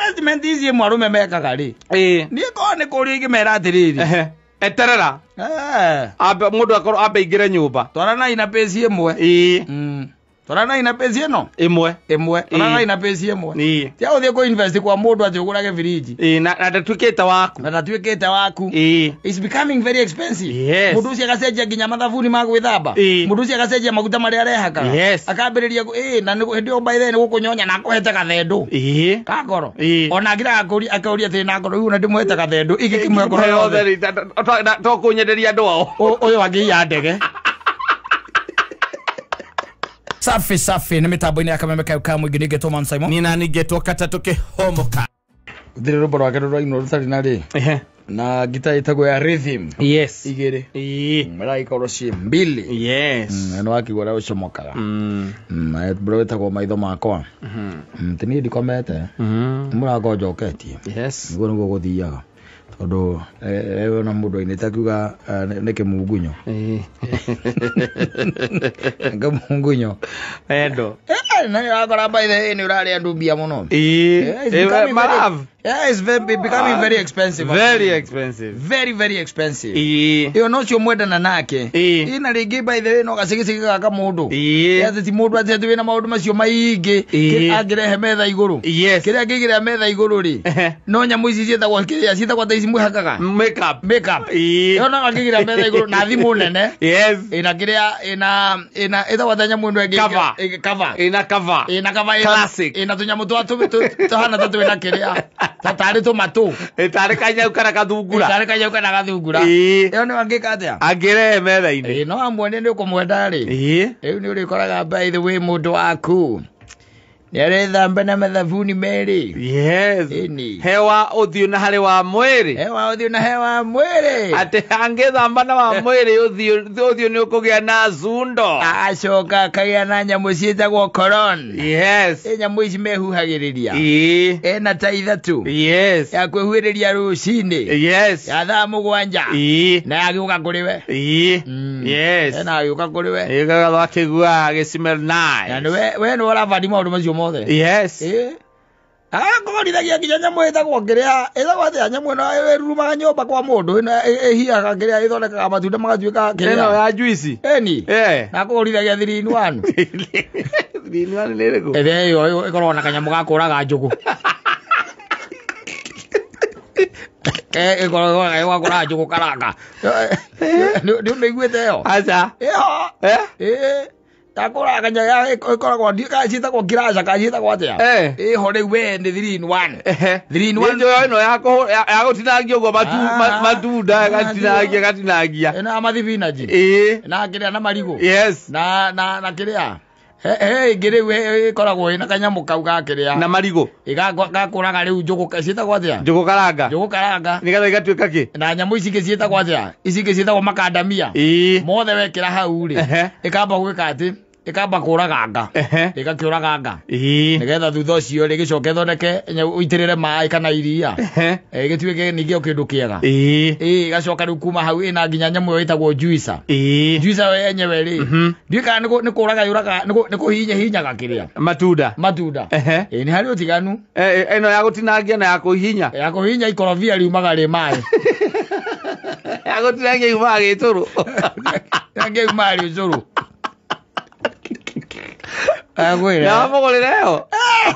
Investment ici imwe arũme mekaga rĩ, niĩ korwo nĩ kũria ingĩmera atĩrĩrĩ, Eterera. Ambe mũndũ akorwo ambe aingĩre nyũmba. Twaranai na pĩci ĩmwe. Twaranai na pĩci ĩno Ĩmwe. Ĩmwe. Twaranai na pĩci ĩmwe. Tia gũthiĩ kũ invest kwa mũndũ atĩ ũgũrage firiji. Na ndatuĩkĩte waku. Na ndatuĩkĩte waku. It's becoming very expensive. Mũndũ ũcio agacenjia nginya mathabuni ma gwĩthamba. Mũndũ ũcio agacenjia maguta marĩa arehakaga. Akambĩrĩria na hĩndĩ ĩyo by then gũkũnyonya na akũhete gathendũ. Ka ngoro. Ona akira akauria atĩ na ngoro rĩu ona ndĩmũhete gathendũ. Ingĩkĩmũhe ngoro yothe. Yothe rĩ, to kũnyenderia andũ ao. Ũyũ angĩiya ndege. Safi safi nĩ mĩtambo-inĩ ya Kameme kayo ka mũingĩ nĩngetwo Man Simon. Nĩ na ningĩtwo Katatũ Kĩhomoka. Thiri rwĩmbo rwake rũrainwo rũtarĩ na rĩ. Na ngita ĩtagwo ya rhythm. Igĩrĩ. Maragĩkorwo ciĩ mbili. Na nĩwakĩigua ũrĩa ũcomokaga. Rwĩmbo rwĩtagwo maitho makwa. Ti niĩ ndikomete. Nĩ mũrango njoketie. Nĩguo nĩguo gũthiaga. Tondũ, ona mũndũ ainĩte akiuga, nĩ kĩmungunyo. Kĩmungunyo. Endo. Na nĩ ũrakora by the way nĩ ũrarĩa andũ mbia mũno. It's becoming My very love. Yeah, it's very, becoming very expensive. Very expensive. Very, very expensive. Ĩyo no cio mwendana nake. Na rĩngĩ by the way no gacigicigi gaka mũndũ. Atĩ ti mũndũ atĩ atĩ wĩna maũndũ macio maingĩ. Angĩrehe metha igũrũ. Kĩrĩa angĩigĩrĩra metha igũrũ rĩ, no nyamũ ici ciĩtagwo kĩrĩa ciĩtagwo ta ici mwĩhakaga. Makeup. Makeup. Ĩyo no angĩigĩrĩra metha igũrũ na thimũ nene. Ĩna kĩrĩa, ĩna, ĩtagwo ta nyamũ ĩno ĩngĩ. Cover. Ĩngĩ, cover. Ĩna cover. Ĩna cover, Classic. ĩna tũnyamũ twa tũhana ta twĩna kĩrĩa. Ta tarĩ tũmatũ. Ĩ, tarĩ kanyau kana gathungura. Ĩ, tarĩ kanyau kana gathungura. Ĩyo nĩyo angĩka atĩa? Angĩrehe metha-inĩ. Ĩ, no amwone nĩ ũkũmwenda rĩ. Rĩu nĩ ũrĩkoraga by the way mũndũ waku. Nĩ arethamba na mathabuni merĩ. Ĩni. He wa ũthiũ na harĩ wa mwĩrĩ. He wa ũthiũ na he wa mwĩrĩ. Atĩ angĩthamba na wa mwĩrĩ ũthiũ nĩ ũkũgĩa na zundo. Acoka akagĩa na nyamũ ciĩtagwo koron. Ĩ nyamũ ici mehuhagĩrĩria. Ena ta ithatũ. Ya kwĩhuhĩrĩria rũcinĩ. Ya thaa mũgwanja. Na ya gĩũka kũrĩ we. Ena gĩũka kũrĩ we. Ĩ, gagathwo akĩigua agĩ smell nice. Na nĩwe, we nĩwe ũrabandi maũndũ macio mothe. Agakorithagia nginya nyamũ ĩtagwo kĩrĩa, ĩtagwo atĩa nyamũ ĩno ĩrurumaga nyũmba kwa mũndũ, ĩno ĩhiaga kĩrĩa ĩthondekaga matunda magatuĩka kĩrĩa. Ĩno ya juice. Ĩni. Na akũgũrithagia 3 in 1. 3 in 1 nĩ ĩrĩkũ? Ĩrĩa ĩyo ĩkoragwo na kanyamũ ga kũraga njũgũ. Ĩkoragwo na kanyamũ ga kũraga njũgũ karanga. Nĩ ũmĩiguĩte ĩyo? Aca. Ĩyo. Takũraga kanyamũ ga ĩkoragwo ndiũĩ kana ciĩtagwo ngiraca kana ciĩtagwo atĩa? Ĩho rĩu we nĩ 3 in 1. 3 in 1. Nĩ njũĩ ĩno ya gũtinangia ũguo matunda, gatinangia, gatinangia. Ĩno ya mathibinaji. Na kĩrĩa na marigũ. Na kĩrĩa. He ĩngĩ rĩu, ĩkoragwo ĩna kanyamũ kau ga kĩrĩa. Na marigũ. Ĩ, gakũraga rĩu njũgũ, ciĩtagwo atĩa? Njũgũ karanga. Njũgũ karanga. Nĩgetha igatuĩka kĩ? Na nyamũ ici ingĩ ciĩtagwo atĩa? Ici ingĩ ciĩtagwo makandamia. Mothe wekĩra hau rĩ, ĩkamba gwĩka atĩ, ĩkamba kũraga nga. Ĩgakĩũraga nga. Nĩgetha thutha ũcio rĩ, ĩgĩcoke ĩthondeke, ũitĩrĩre maĩ kana iria. Ĩgĩtuĩke ningĩ o kĩndũ kĩega. Ĩgacoka rĩu kuma hau ĩna nginya nyamũ ĩyo ĩtagwo juicer. Juicer yo yenyewe rĩ, ndiũĩ kana nĩ kũraga yũraga, nĩ kũhihinya hihinyaga kĩrĩa. Matunda. Matunda. Nĩ harĩ ũtiganu. Ĩno ya gũtinangia na ya kũhihinya. Ya kũhihinya ikorobia riumaga rĩ maĩ. Ya gũtinangia yumaga gĩtũrũ. Tinangia yumaga rĩ ũcũrũ. Agwĩra. Na wamũgũrĩra ĩyo?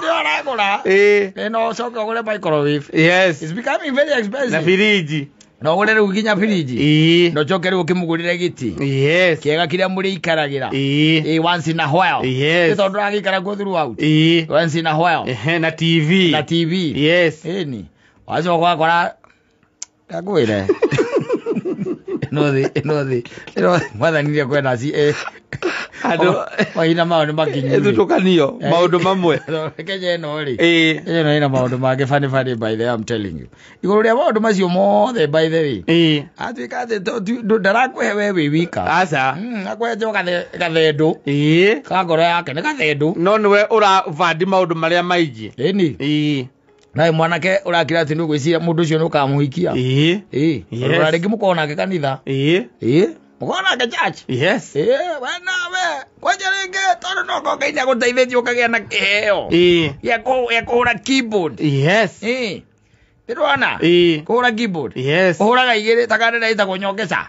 Nĩ aragũra. No ũcoke ũgũre microwave. It's becoming very expensive. Na firiji. Na ũgũre rĩu nginya firiji. Na ũcoke rĩu ũkĩmũgũrĩre gĩtĩ. Kĩega kĩrĩa mũrĩikaragĩra. Once in a while. Nĩ tondũ ndũragĩikara kuo throughout. Once in a while. Na TV. Na TV. Ĩni. Wacoka ũgakora, ndakwĩre. Ĩno thĩ, ĩno thĩ, ĩno thĩ, mwathani nĩ ekwenda ci, Andũ mahinda mao nĩ makinyu. Ĩthutũkanio, maũndũ mamwe. Kenya ĩno rĩ. Kenya ĩno ĩna maũndũ mangĩ funny, funny, by the way, I'm telling you. Igũrũ rĩa maũndũ macio mothe, by the way. Atuĩka atĩ ndarakũhe we wĩ wika. Aca. Akũhete o gathendũ. Ka ngoro yake nĩ gathendũ. No nĩwe ũrabandi maũndũ marĩa maingĩ. Ĩni. Nawe mwanake ũrakira atĩ nĩ ũgwĩciria mũndũ ũcio nĩ ũkamũhikia. Ona rĩngĩ mũkorwo nake kanitha. Mũgona nake church. Yes. We nawe kwanja rĩngĩ tondũ no korwo Ngai nĩagũteithĩtie ũkagĩa na kĩheo gĩa kũhũra keyboard. Yes. Ndĩrona kũhũra keyboard. Yes. Ũhũraga igĩrĩ ta kanene ĩtagwo nyongeca.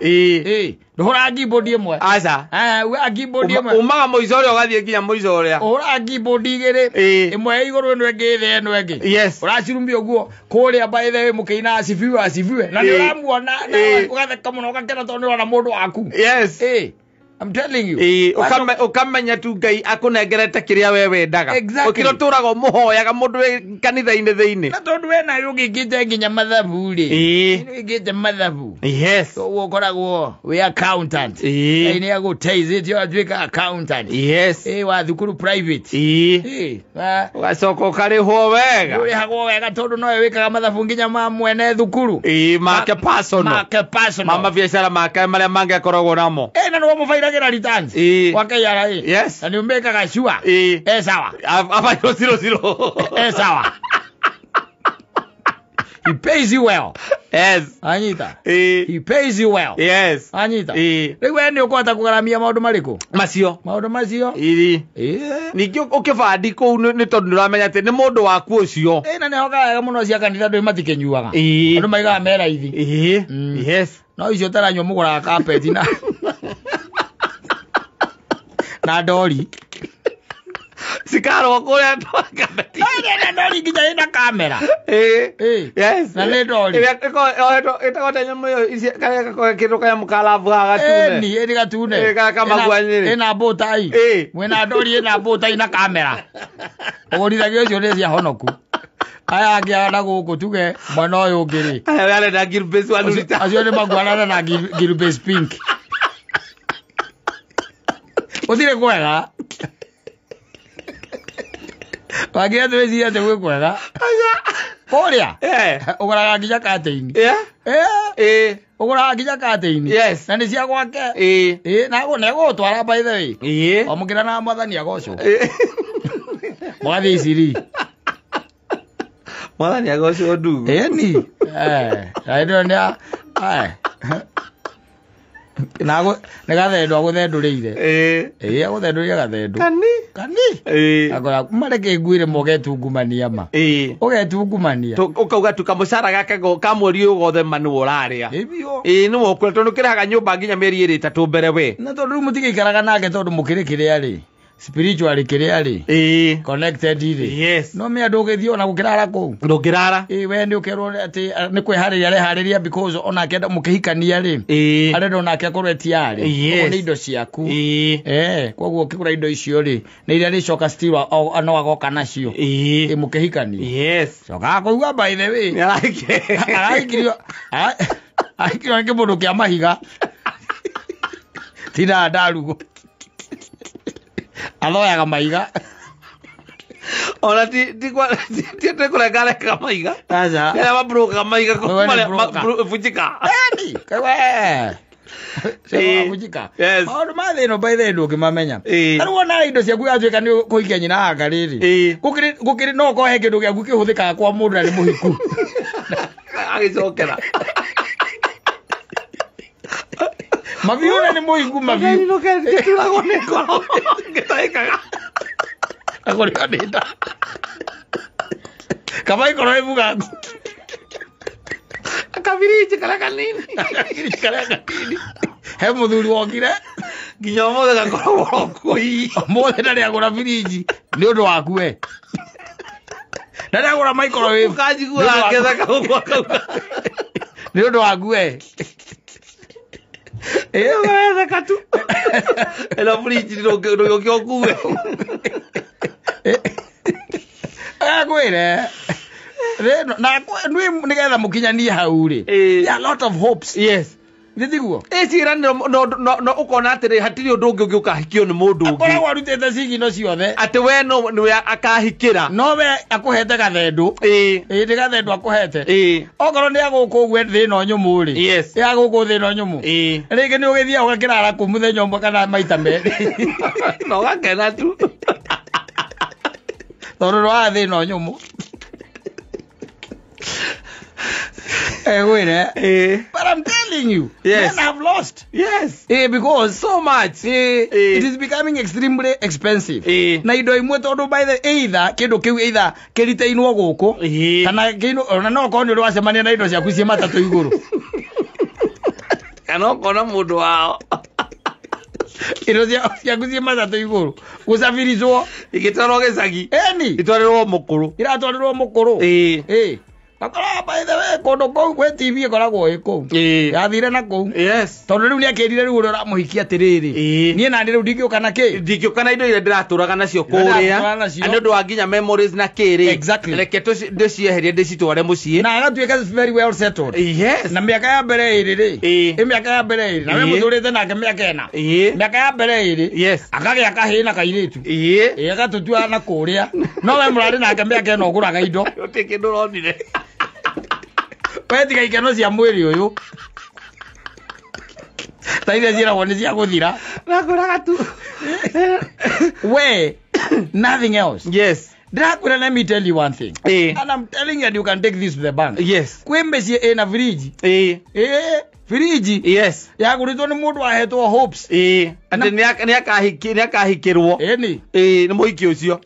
Ndũhũraga keyboard ĩmwe. Aca. Ugaga keyboard ĩmwe. Umaga mũico ũrĩa ũgathiĩ nginya mũico ũrĩa. Ũhũraga keyboard igĩrĩ. Ĩmwe ya igũrũ ĩno ĩngĩ thĩ ĩno ĩngĩ. Yes. Ũracirumia ũguo kũrĩa by the way mũkĩina asifiwe asifiwe. Na nĩ ũramuona na ũgatheka mũno ũgakena tondũ nĩ ũrona mũndũ waku. Yes. I'm telling you. Ukamenya tu Ngai akunengerete kiria we wendaga. Exactly. Ukiro turaga muhoyaga mundu wi kanitha-ini thiini. Na tondu we nayo ugikite nginya mathabu ri. Ugikite mathabu. Yes. So ukoragwo we accountant. Ngai ni aguteithĩtie ũgatuĩka accountant. Yes. Wa thukuru private. Ugacoka ukarĩhwo wega. Ũrĩhagwo wega tondu nowe wĩkaga mathabu nginya ma mwene thukuru. Make personal. Make personal. Mama biacara make maria mangĩkoragwo namo. Na nĩwe mũbairagira returns. Kwa KRA. Yes. Na nĩũmĩkaga sure. Sawa. Abayo 00. Sawa. He pays you well. Yes. Anyita. He pays you well. Yes. Anyita. Rĩu we nĩ ũkũhota kũgaramia maũndũ marĩkũ? Macio. Maũndũ macio. Ningĩ ũkĩbandi kũu nĩ tondũ nĩũramenya atĩ nĩ mũndũ waku ũcio. Na nĩhokaga wega mũno cia kanitha andũ matikĩnyuaga. Andũ maigaga me raithi. Yes. No icio ũtaranyua mũgũraga kapeti na na ndori. Cikarwo kũrĩa kapeti. Na ndori nginya ĩna kamera. Yes. Na nĩ ndori. Ĩtagwo ta nyamũ ĩyo ici karĩa gakoragwo kĩndũ kanyamũ ka rabu haha gatune. Ĩni gatune. Kamaguanyĩrĩ. Ĩna mbũtai. Mwĩna ndori ĩna mbũtai na kamera. Ũgũrithagia ũcio nĩ cia honoku. Aya angĩ na gũkũ tuge mwena ũyũ ũngĩ rĩ. Aya arenda Gilbase wa Lurita. Acio nĩ maguanana na Gilbase pink. Gũtirĩ kwega. Wangĩra twĩcirie atĩ gwĩ kwega. Kũrĩa ũgũraga nginya katĩini. Ũgũraga nginya katĩini. Yes. Na nĩ cia gwake. Na nĩegũgũtwara by the way. Wamũkĩra na mwathani agocwo. Mũgathiĩ Iciri. Mwathani agocwo ndugu. Ĩni. Na hĩndĩ ĩyo nĩ nĩ gathendũ agũthendũrĩire. Agũthendũrĩire gathendũ. Kani. Akora mareke nguire mũgetungumania ma. Ũgetungumania. Ũkauga tu kamũcara gaka ka mweri ũyũ wothe ma nĩwe ũrarĩa. Nĩwe ũkũrĩa tondũ ũkĩrĩhaga nyũmba nginya mĩeri ĩrĩ ĩtatũ mbere we. Na tondũ rĩu mũtigĩikaraga nake tondũ mũkĩrĩ kĩrĩa rĩ. Spiritually kĩrĩa rĩ. Connected rĩ. Yes. No mĩa ndũgĩthiĩ ona gũkĩrara kũu. Ndũngĩrara. We nĩ ũkerwo atĩ nĩ kwĩharĩria areharĩria because onake mũkĩhikania rĩ. Arenda onake akorwo etiarĩ. Koguo nĩ indo ciaku. Koguo ũkĩgũra indo icio rĩ, nĩ iria rĩcoka still no agoka nacio. Mũkĩhikania. Yes. Cokaga kũigua by the way. Arahikirio. Arahikirio nĩ kĩmũndũ kĩa mahiga. Tina ndarugo. Athoyaga maiga. Ona ti kũrengareka maiga. Aca. Arĩa mabrokaga maiga bujika. Bujika. Yes. Maũndũ ma thĩ ĩno by the way ndũngĩmamenya. Ta rĩu wona indo ciaku yatuĩka nĩ kũhikia nyina anga rĩrĩ. Gũkĩrĩ no ũkorwo he kĩndũ gĩaku kĩhũthĩkaga kwa mũndũ na nĩ mũhiku. Agĩcokera. Mabiũ na nĩ mũhiku mabiũ. Gĩturagwo nĩ ngoro. Gĩtahĩkaga. Akũrĩo nĩ nda. Kaba ikorwo ĩ mũgango. Kabiriji karĩa kanini. Kabiriji karĩa kanini. He mũthuri wokire. Nginya ũmũthĩ gakoragwo oro kuo. Ũmũthĩ ndarĩ agũra biriji nĩ ũndũ waku we. Ndarĩ agũra microwave. Ũkanjigua ngĩtheka ũguo akauga. Nĩ ũndũ waku we. Ũgetheka tu. Ĩno biriji ndũgĩũke ũkue. Akwĩre. Na nĩgetha mũkinyanie hau rĩ. There are a lot of hopes. Yes. Nĩ tiguo? Ciĩranĩro no ũkona atĩrĩ hatirĩ ũndũ ũngĩ ũngĩũkahikio nĩ mũndũ ũngĩ. Akoragwo arutĩte cigino ciothe. Atĩ we no nĩwe akahikĩra. No we akũhete gathendũ. Nĩ gathendũ akũhete. Okorwo nĩ agũkũ ũguo thĩ ĩno nyũmũ rĩ. Yes. Nĩ agũkũ thĩ ĩno nyũmũ. Rĩngĩ nĩ ũgĩthiaga ũgakĩrara kũu mũthenya ũmwe kana maita merĩ. Na ũgakena tu. Tondũ ndwaga thĩ ĩno nyũmũ. Egwĩre. But I'm telling telling you. Yes. Men have lost. Yes. Because so much. It is becoming extremely expensive. Na indo imwe tondu by the either kindu kiu either kiritainwo guku kana kindu ona no korwo ni uracemania na indo ciaku cie matatu iguru. Kana ukona mundu wao. Indo ciaku cie matatu iguru gucabiricwo igitwarwo gicagi. Eni itwarirwo mukuru. Iratwarirwo mukuru. Akora by the way kondo kuu kwe TV ikoragwo ĩ kũu. Yathire na kũu. Yes. Tondu rĩu nĩakĩrire rĩu ũrĩa ũramũhikia atĩrĩrĩ. Niĩ nani rĩu ndingĩũka na kĩ? Ndingĩũka na indo iria ndĩratũraga nacio kũrĩa. Na nĩ ũndũ wa nginya memories na kĩrĩ. Exactly. Reke ndĩcieherie ndĩcitware mũciĩ. Na agatuĩka very well settled. Yes. Na mĩaka ya mbere ĩrĩ rĩ. Ĩ mĩaka ya mbere ĩrĩ. Na we mũtũrĩte nake mĩaka ĩna. Mĩaka ya mbere ĩrĩ. Yes. Akagĩa kahĩĩ na kairĩtu. Agatũtua na kũrĩa. No we mũrarĩ nake mĩaka ĩno ũgũraga indo. Gũtirĩ kĩndũ ũronire. Wetiga ikeno cia mwĩrĩ ũyũ ta iria ciĩragwo nĩ cia gũthira. Nagũraga tu. We nothing else. Yes. Ndĩrakwĩra, let me tell you one thing. And I'm telling you, you can take this to the bank. Yes. Kwĩ mĩciĩ ĩna firiji. Firiji. Yes. Yagũrĩtwo nĩ mũndũ ahetwo hopes. Atĩ nĩakahikĩrwo. Ĩni. Nĩ mũhiki ũcio.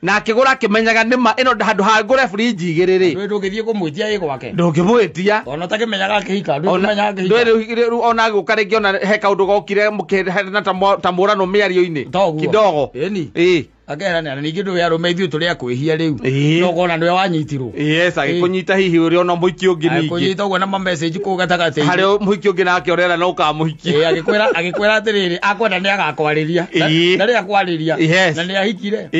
Na akĩgũra akĩmenyaga nĩma ĩno handũ ha ngũre fridge igĩrĩ rĩ. Ndũngĩthiĩ kũmwĩtia ĩ gwake. Ndũngĩmwĩtia. Ona ũtakĩmenyaga akĩhika, ndũkĩmenyaga akĩhika. Ona agĩũka rĩngĩ ona he kaũndũ gokire mũkĩheana ta mũrano mĩario-inĩ. Kidogo. Ĩni. Akeherania na ningĩ ndũĩ arũme ithuĩ tũrĩ a kwĩhia rĩu. No ũkona nĩwe wanyitirwo. Yes, agĩkũnyita hihi ũrĩa ona mũhiki ũngĩ ningĩ. Agĩkũnyita ũguo na ma message kũu gatagatĩ-inĩ. Harĩa mũhiki ũngĩ nake ũrera no ũkamũhikia. Agĩkwĩra atĩrĩrĩ, akwenda nĩ agakwarĩria. Na rĩ akwarĩria. Na nĩ ahikire.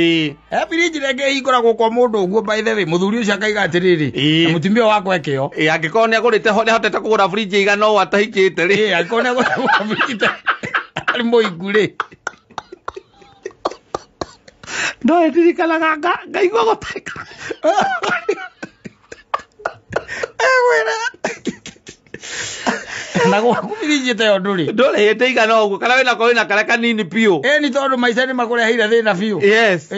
Firiji rĩngĩ ĩhingũragwo kwa mũndũ ũguo by the way, mũthuri ũcio akaiga atĩrĩrĩ, na mũtumia wakwa ekĩo. Angĩkorwo nĩ agũrĩte nĩahotete kũgũra firiji ĩigana ũũ atahikĩte rĩ. Angĩkorwo nĩ agũrĩte firiji arĩ mũhiku rĩ. No ndirikanaga ngaigua gũteka. Egwĩra. Na gwaku firiji ta ĩyo ndũrĩ. Ndũrĩ ĩte igana ũguo kana wĩna ko wĩna karĩa kanini biũ. Nĩ tondũ maica nĩ makũreheire thĩna biũ. Yes.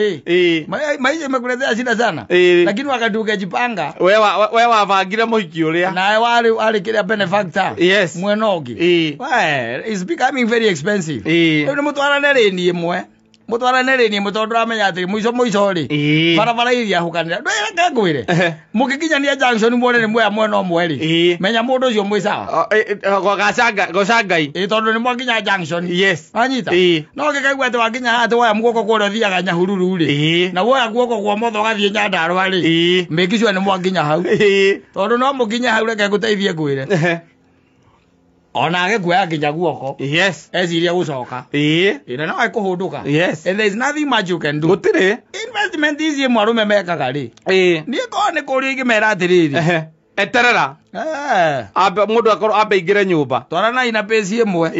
Maica mekuletea shida sana. Lakini wakati ukijipanga. We wabangire mũhiki ũrĩa. Nawe warĩ kĩrĩa benefactor. Yes. Mwena ũngĩ. We, it's becoming very expensive. Rĩu nĩ mũtwarane rĩni ĩmwe. Mũtwarane rĩni ĩmwe tondũ ndũramenya atĩ mũico mũico rĩ. Barabara iria hukanĩra. Ndwĩra ngwĩre. Mũgĩkinyania junction muone nĩ muoya mwena ũmwe rĩ. Menya mũndũ ũcio mwĩ sawa. Goca Ngai. Tondũ nĩ mwakinya junction. Yes. Wanyita. No ũngĩkaigua atĩ wakinya haha atĩ woya guoko kũrĩa ũthiaga Nyahururu rĩ. Na woya guoko kwa motho ũgathiĩ Nyandarũa rĩ. Make sure nĩ mwakinya hau. Tondũ no mũkinye hau reke ngũteithie ngwĩre. Ona agĩkuoya nginya guoko. Yes. Eciria gũcoka. Na no ekũhũndũka. Yes. And there is nothing much you can do. Gũtirĩ. Investment ici imwe arũme mekaga rĩ. Niĩ korwo nĩ kũrĩa ingĩmera atĩrĩrĩ. Eterera. Ambe mũndũ akorwo ambe aingĩre nyũmba. Twaranai na peci ĩmwe.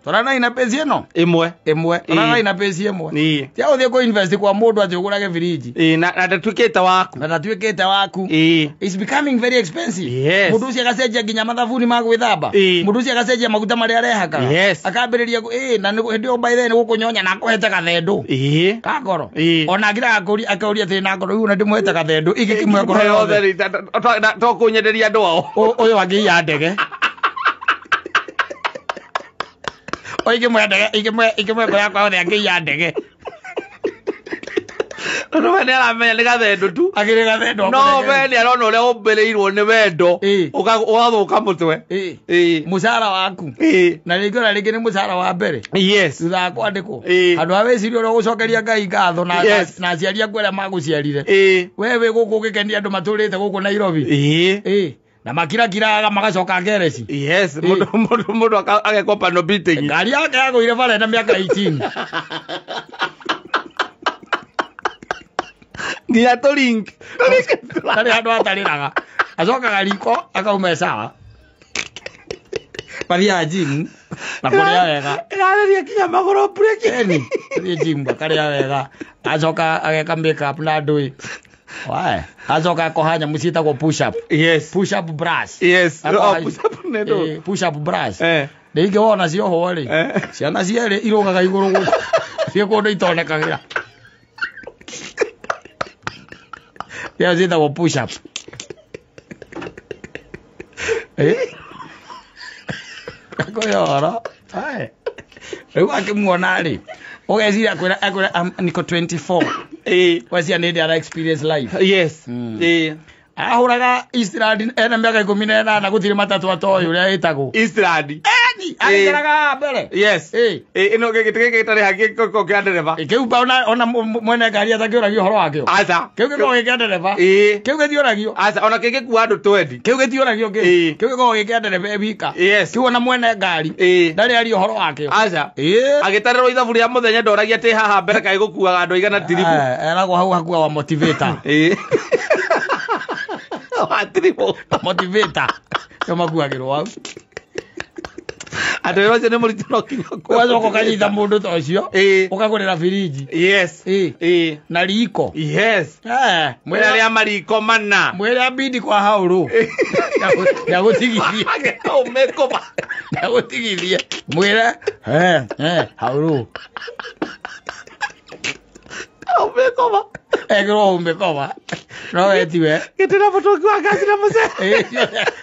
Twaranai na peci ĩno. Ĩmwe. Ĩmwe. Twaranai na peci ĩmwe. Tia ũthiĩ kũ invest kwa mũndũ atĩ ũgũrage firiji. Na ndatuĩkĩte waku. Na ndatuĩkĩte waku. It's becoming very expensive. Yes. Mũndũ ũcio agacenjia nginya mathabuni ma gwĩthamba. Mũndũ ũcio agacenjia maguta marĩa arehakaga. Yes. Akambĩrĩria na hĩndĩ ĩyo by the way nĩ gũkũnyonya na akũhete gathendũ. Ka ngoro. Ona akĩraga akauria atĩ na ngoro rĩu na ndĩmũhete gathendũ ingĩkĩmũhe ngoro yothe. To kũnyenderia andũ ao. Ũyũ angĩiya ndege. Ingĩmwe ndege, ingĩmwe ngoro yakwa yothe angĩiya ndege. Tondũ we nĩaramenya nĩ gathendũ tu. Akĩrĩ gathendũ. No we nĩarona ũrĩa ũmbĩrĩirwo nĩ wendo. Ũgathũka mũtwe. Mũcara waku. Na rĩngĩ ona rĩngĩ nĩ mũcara wa mbere. Yes. Thutha wa kwandĩkwo. Handũ ha wĩcirie ũrĩa ũgũcokeria Ngai ngatho na aciari aku arĩa magũciarire. We wĩ gũkũ ũgĩkenia andũ matũrĩte gũkũ Nairobi. Na makirakiraga magacoka ngereci. Yes, mũndũ agekwo pano beating. Ngari yake yagũire bara na mĩaka 18. Nginya tũlink. Ndarĩ handũ atarĩraga. Acokaga riko akauma sawa. Mathiaga gym na kũrĩa wega. Ĩrarĩria nginya magũrũ break. Ĩni, athiĩ gym akarĩa wega. Acoka ageka make up na ndũĩ. Why? Acoka akoha nyamũ ciĩtagwo push up. Yes. Push up brush. Yes. Oh, push up nendo. Push up brush. Rĩngĩ wona ciohwo rĩ. Ciana cierĩ irũgaga igũrũ gũkũ. Ciĩ kũndũ itonekagĩra. Ĩyo ciĩtagwo push up. Akĩkũhe ũhoro. Rĩu akĩmuona rĩ, ũgeciria akwĩra niko 24. Ũgeciria nĩ hĩndĩ ara experience life. Yes. Ahũraga Eastland ena mĩaka 18 gũtirĩ matatũ atoĩ ũrĩa ĩtagwo. Eastland. Eni, agĩkĩraga mbere. Yes. Ĩno gĩtĩ gĩkĩ gĩtarĩ hangĩ kĩa ndereba. Kĩu ona mwene ngari atakĩũragio ũhoro wakĩo. Aca. Kĩu gĩkoragwo gĩ kĩa ndereba. Kĩu gĩtiũragio. Aca, ona kĩngĩkua andũ 20. Kĩu gĩtiũragio kĩu. Kĩu gĩkoragwo gĩ kĩa ndereba e wika. Yes. Kĩu ona mwene ngari ndarĩ aria ũhoro wakĩo. Aca. Agĩtarĩrwo ithabu rĩa mũthenya ndoragia atĩ haha mbere kaĩ gũkuaga andũ aigana tiribu. Eragwo hau hakuaga motivator. Watiribu. Motivator. Nĩo makuagĩrwo hau. Andũ acio nĩ mũritũ no kinya ũgacoka ũkanyita mũndũ ta ũcio ũkagũrĩra firiji. Yes. Na riko. Yes. Mwĩre arĩa mariko mana. Mwĩre ambindi kwa haũrũ. Ndagũtigithie. Ũmekũma. Ndagũtigithie. Mwĩre haũrũ. Ũmekũma. Ekĩrwo ũmekũma. No wetiwe. Gĩtĩra mũtũngi wa ngaci na mũcere.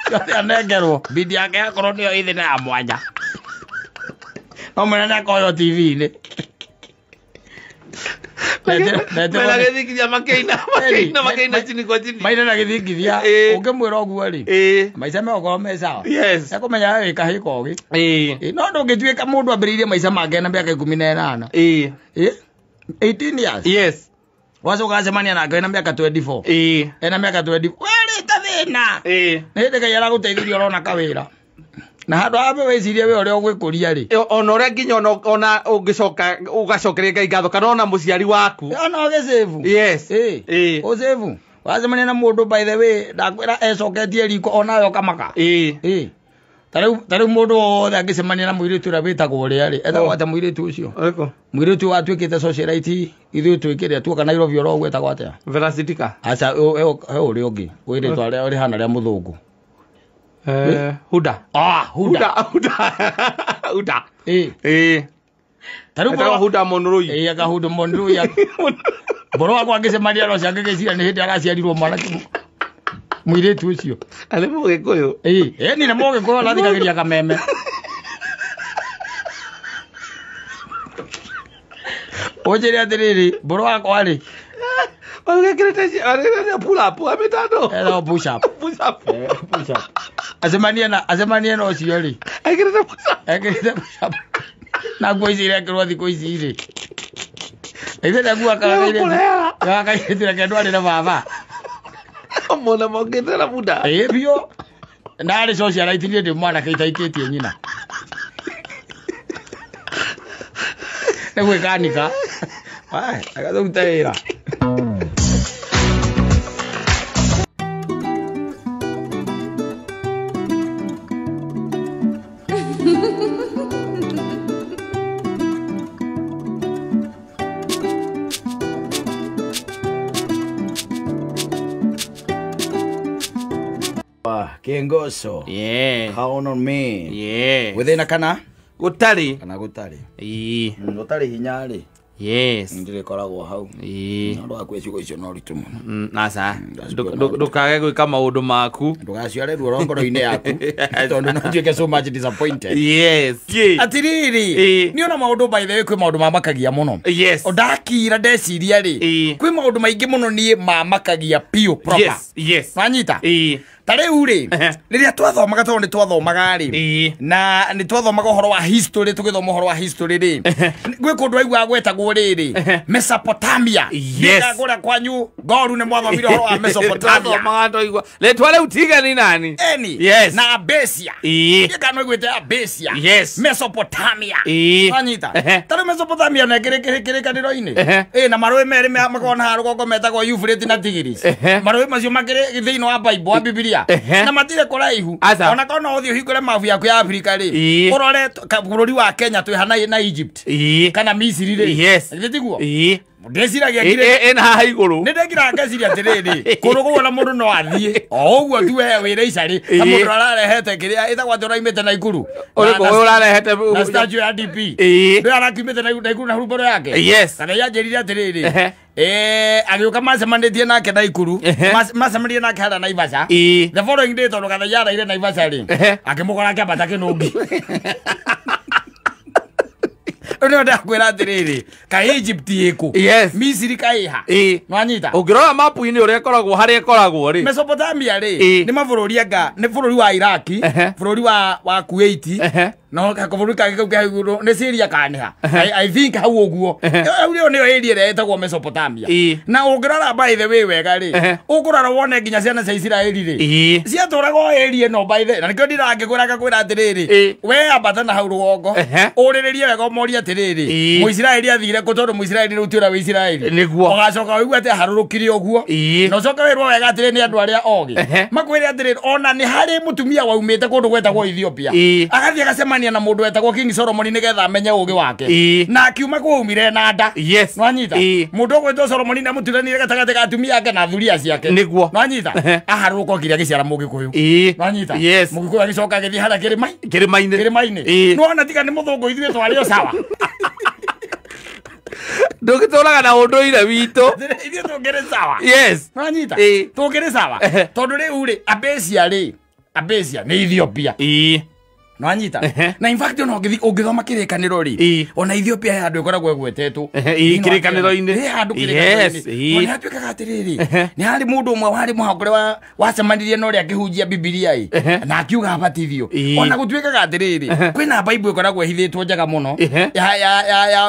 Ciothe anengerwo. Bindi yake yakorwo nĩyo ĩthĩ na ya mwanya. No mwene nĩakoywo TV-inĩ. Mena gĩthingithia makĩina makĩina makĩina chini kwa chini. Maina na gĩthingithia. Ũngĩmwĩra ũguo rĩ, maica megũkorwo me sawa. Yes. Ekũmenya we wĩ kahĩĩ kogĩ. No ndũngĩtuĩka mũndũ ambĩrĩirie maica make na mĩaka 18. 18 years. Yes. Wacoka acemania nake ena mĩaka 24. Ena mĩaka 24. Werĩte thĩna. Nĩ hĩndĩ Ngai aragũteithirie ũrona kawĩra. Na handũ hamwe wĩcirie we ũrĩa ũgwĩkũria rĩ. Ona ũrĩa nginya ona ũngĩcoka ũgacokeria Ngai ngatho kana ona mũciari waku. Ona ũgĩcĩbu. Yes. Ũcĩbu. Wacemania na mũndũ by the way ndakwĩra ecoketie riko onawe ũkamaka. Ta rĩu mũndũ wothe angĩcemania na mũirĩtu ũrĩa wĩtagwo ũrĩa rĩ, etagwo atĩa mũirĩtu ũcio? Mũirĩtu watuĩkĩte socialite ithuĩ twĩkĩre tuoka Nairobi oro ũguo etagwo atĩa? Verasitika. Aca, he ũrĩa ũngĩ wĩrĩtwa rĩa rĩhana rĩa mũthũngũ. Huda. Huda. Huda. Ta rĩu Huda Monroi. Aka Huda Monroi. Mboro wakwa angĩcemania na ũcio angĩgĩciria nĩ hĩndĩ araciarirwo mwanake mũirĩtu ũcio. Arĩ mũgĩkũyũ. Ĩni nĩ mũgĩkũyũ arathikagĩria kameme. Ũnjĩre atĩrĩrĩ, mboro wakwa rĩ. Ũgĩkĩrĩte pull up mĩtandao. Etagwo push up. Push up. Push up. Acemania na ũcio rĩ. Ekĩrĩte push up. Ekĩrĩte push up. Na nguo ici irekĩrwo thikũ ici rĩ. Ithe ndaguo kairĩtu reke ndwarĩre baba. Mona mokĩte na muda. Biũ. Ndarĩ socialite niĩ ndĩ mwanake itaikĩtie nyina. Nĩ gwĩkanika. Agathuta wĩra. Kengoso. Yeah. Count on me. Yes. Within kana? Gũtarĩ. Kana gũtarĩ. Ĩĩ. Gũtarĩ hinya rĩ. Yes. Ndĩrĩkoragwo hau. Ĩĩ. No ndũgakue ciugo icio na ũritũ mũno. Aca. Ndũkage gwĩka maũndũ maku. Ndũgaciare ruo ngoro-inĩ yaku. Tondũ no nduĩke so much disappointed. Yes. Atirĩrĩ, niĩ ona maũndũ by the way kwĩ maũndũ mamakagia mũno. Yes. Ndakira ndeciria rĩ. Kwĩ maũndũ maingĩ mũno niĩ mamakagia piũ proper. Yes. Yes. Wanyita? Ĩĩ. Ta rĩu rĩ, rĩrĩa twathomaga tondũ nĩ twathomaga rĩ, na nĩ twathomaga ũhoro wa history, tũgĩthoma ũhoro wa history rĩ, gwĩ kũndũ waiguaga gwetagwo rĩrĩ, Mesopotamia. Yes. Kũrĩa kwanyu Ngoru nĩ mwathomire ũhoro wa Mesopotamia. Twathomaga twaigua. Rĩtwa rĩu tiga nĩ nani? Eni. Yes. Na Abesia. Ĩĩ. Kana ũiguĩte Abesia. Yes. Mesopotamia. Ĩĩ. Wanyita? Ta rĩu Mesopotamia nĩ ĩkĩrĩ kĩrĩkanĩro-inĩ. Na marũĩ merĩ makoragwo na rũgongo metagwo Euphrates na Tigris. Marũĩ macio makĩrĩ thĩinĩ wa Bible wa Bibilia. Na matirĩ kũraihu. Ona korwo no ũthiĩ ũhingũre mabu yaku ya Afrika rĩ, ũrore bũrũri wa Kenya twĩ hana na Egypt kana Misiri rĩ. Yes. Githĩ tiguo? Ndeciragia ngire ina haha igũrũ. Nĩ ndekiraga ngeciria atĩrĩrĩ, kũndũ kũu ona mũndũ no athiĩ o ũguo tu we wĩra icarĩ ta mũndũ ararehete kĩrĩa ĩtagwo atĩ ũraimĩte Naikuru. Ũrĩkũ ũyũ ũrarehete na statue ya DP. Ĩĩ. Ndũyũ arakiumĩte Naikuru na hurubaro yake. Yes. Kana yanjĩrire atĩrĩrĩ, agĩũka macemanĩtie nake Naikuru, macemanirie nake harĩa Naivasha. The following day tondũ Gathaiya araire Naivasha rĩ, akĩmũkora akĩambata Kĩnũngi. Rĩu ndakwĩra atĩrĩrĩ, kaĩ Egypt ĩkũ? Yes. Misiri kaĩha? Nĩwanyita? Ũngĩrora mapu-inĩ ũrĩa ĩkoragwo harĩa ĩkoragwo rĩ. Mesopotamia rĩ, nĩ mabũrũri anga, nĩ bũrũri wa Iraki, bũrũri wa Kuwait, no kabũrũri kangĩ kau ke hau igũrũ nĩ Syria kanĩha. I think hau ũguo. Hau rĩo nĩyo area ĩrĩa ĩtagwo Mesopotamia. Na ũngĩrora by the way wega rĩ, ũkũrora wone nginya ciana cia Isiraeli rĩ, ciatũraga o area ĩno by the way. Na nĩkĩo ndirangĩkwĩra ngakwĩra atĩrĩrĩ, we ambata na hau rũgongo, ũrĩrĩrie wega ũmorie atĩrĩrĩ, Mũisiraeli athire kũ tondũ Mũisiraeli rĩu ti ũrĩa wĩ Isiraeli. Nĩguo. Ũgacoka ũigue atĩ aharũrũkire ũguo. Na ũcoke wĩrwo wega atĩrĩ nĩ andũ arĩa ogĩ. Makwĩre atĩrĩrĩ, ona nĩ harĩ mũtumia waumĩte kũndũ gwetagwo Ethiopia. Agathiĩ agacemania na mũndũ wetagwo King Solomon nĩgetha amenye ũgĩ wake. Na akiuma kũu aumire na nda. Yes. Nĩwanyita? Mũndũ ũgwĩtwo Solomon nĩ amũturanire gatagatĩ ka atumia ake na thuriya ciake. Nĩguo. Nĩwanyita? Aharũrũka okire agĩciara Mũgĩkũyũ. Nĩwanyita? Yes. Mũgĩkũyũ agĩcoka agĩthiĩ harĩa kĩrĩma-inĩ. Kĩrĩma-inĩ. Nĩwona tiga nĩ mũthũngũ ithuĩ twarĩ o sawa. Ndũgĩtũraga na ũndũire witũ. Ithuĩ tũngĩrĩ sawa. Yes. Nĩwanyita? Tũngĩrĩ sawa. Tondũ rĩu rĩ, Abesia rĩ, Abesia nĩ Ethiopia. Nĩwanyita? Na in fact ona ũngĩthoma kĩrĩkanĩro rĩ, ona Ethiopia he handũ ĩkoragwo ĩgwetetwo. Kĩrĩkanĩro-inĩ. He handũ kĩrĩkanĩro-inĩ. Ona hatuĩkaga atĩrĩrĩ, nĩ harĩ mũndũ ũmwe warĩ mũhakũre wacemanirie na ũrĩa akĩhunjia Bibilia ĩ, na akiuga abatithio. Ona gũtuĩkaga atĩrĩrĩ, kwĩna Bible ĩkoragwo ĩhithĩtwo njega mũno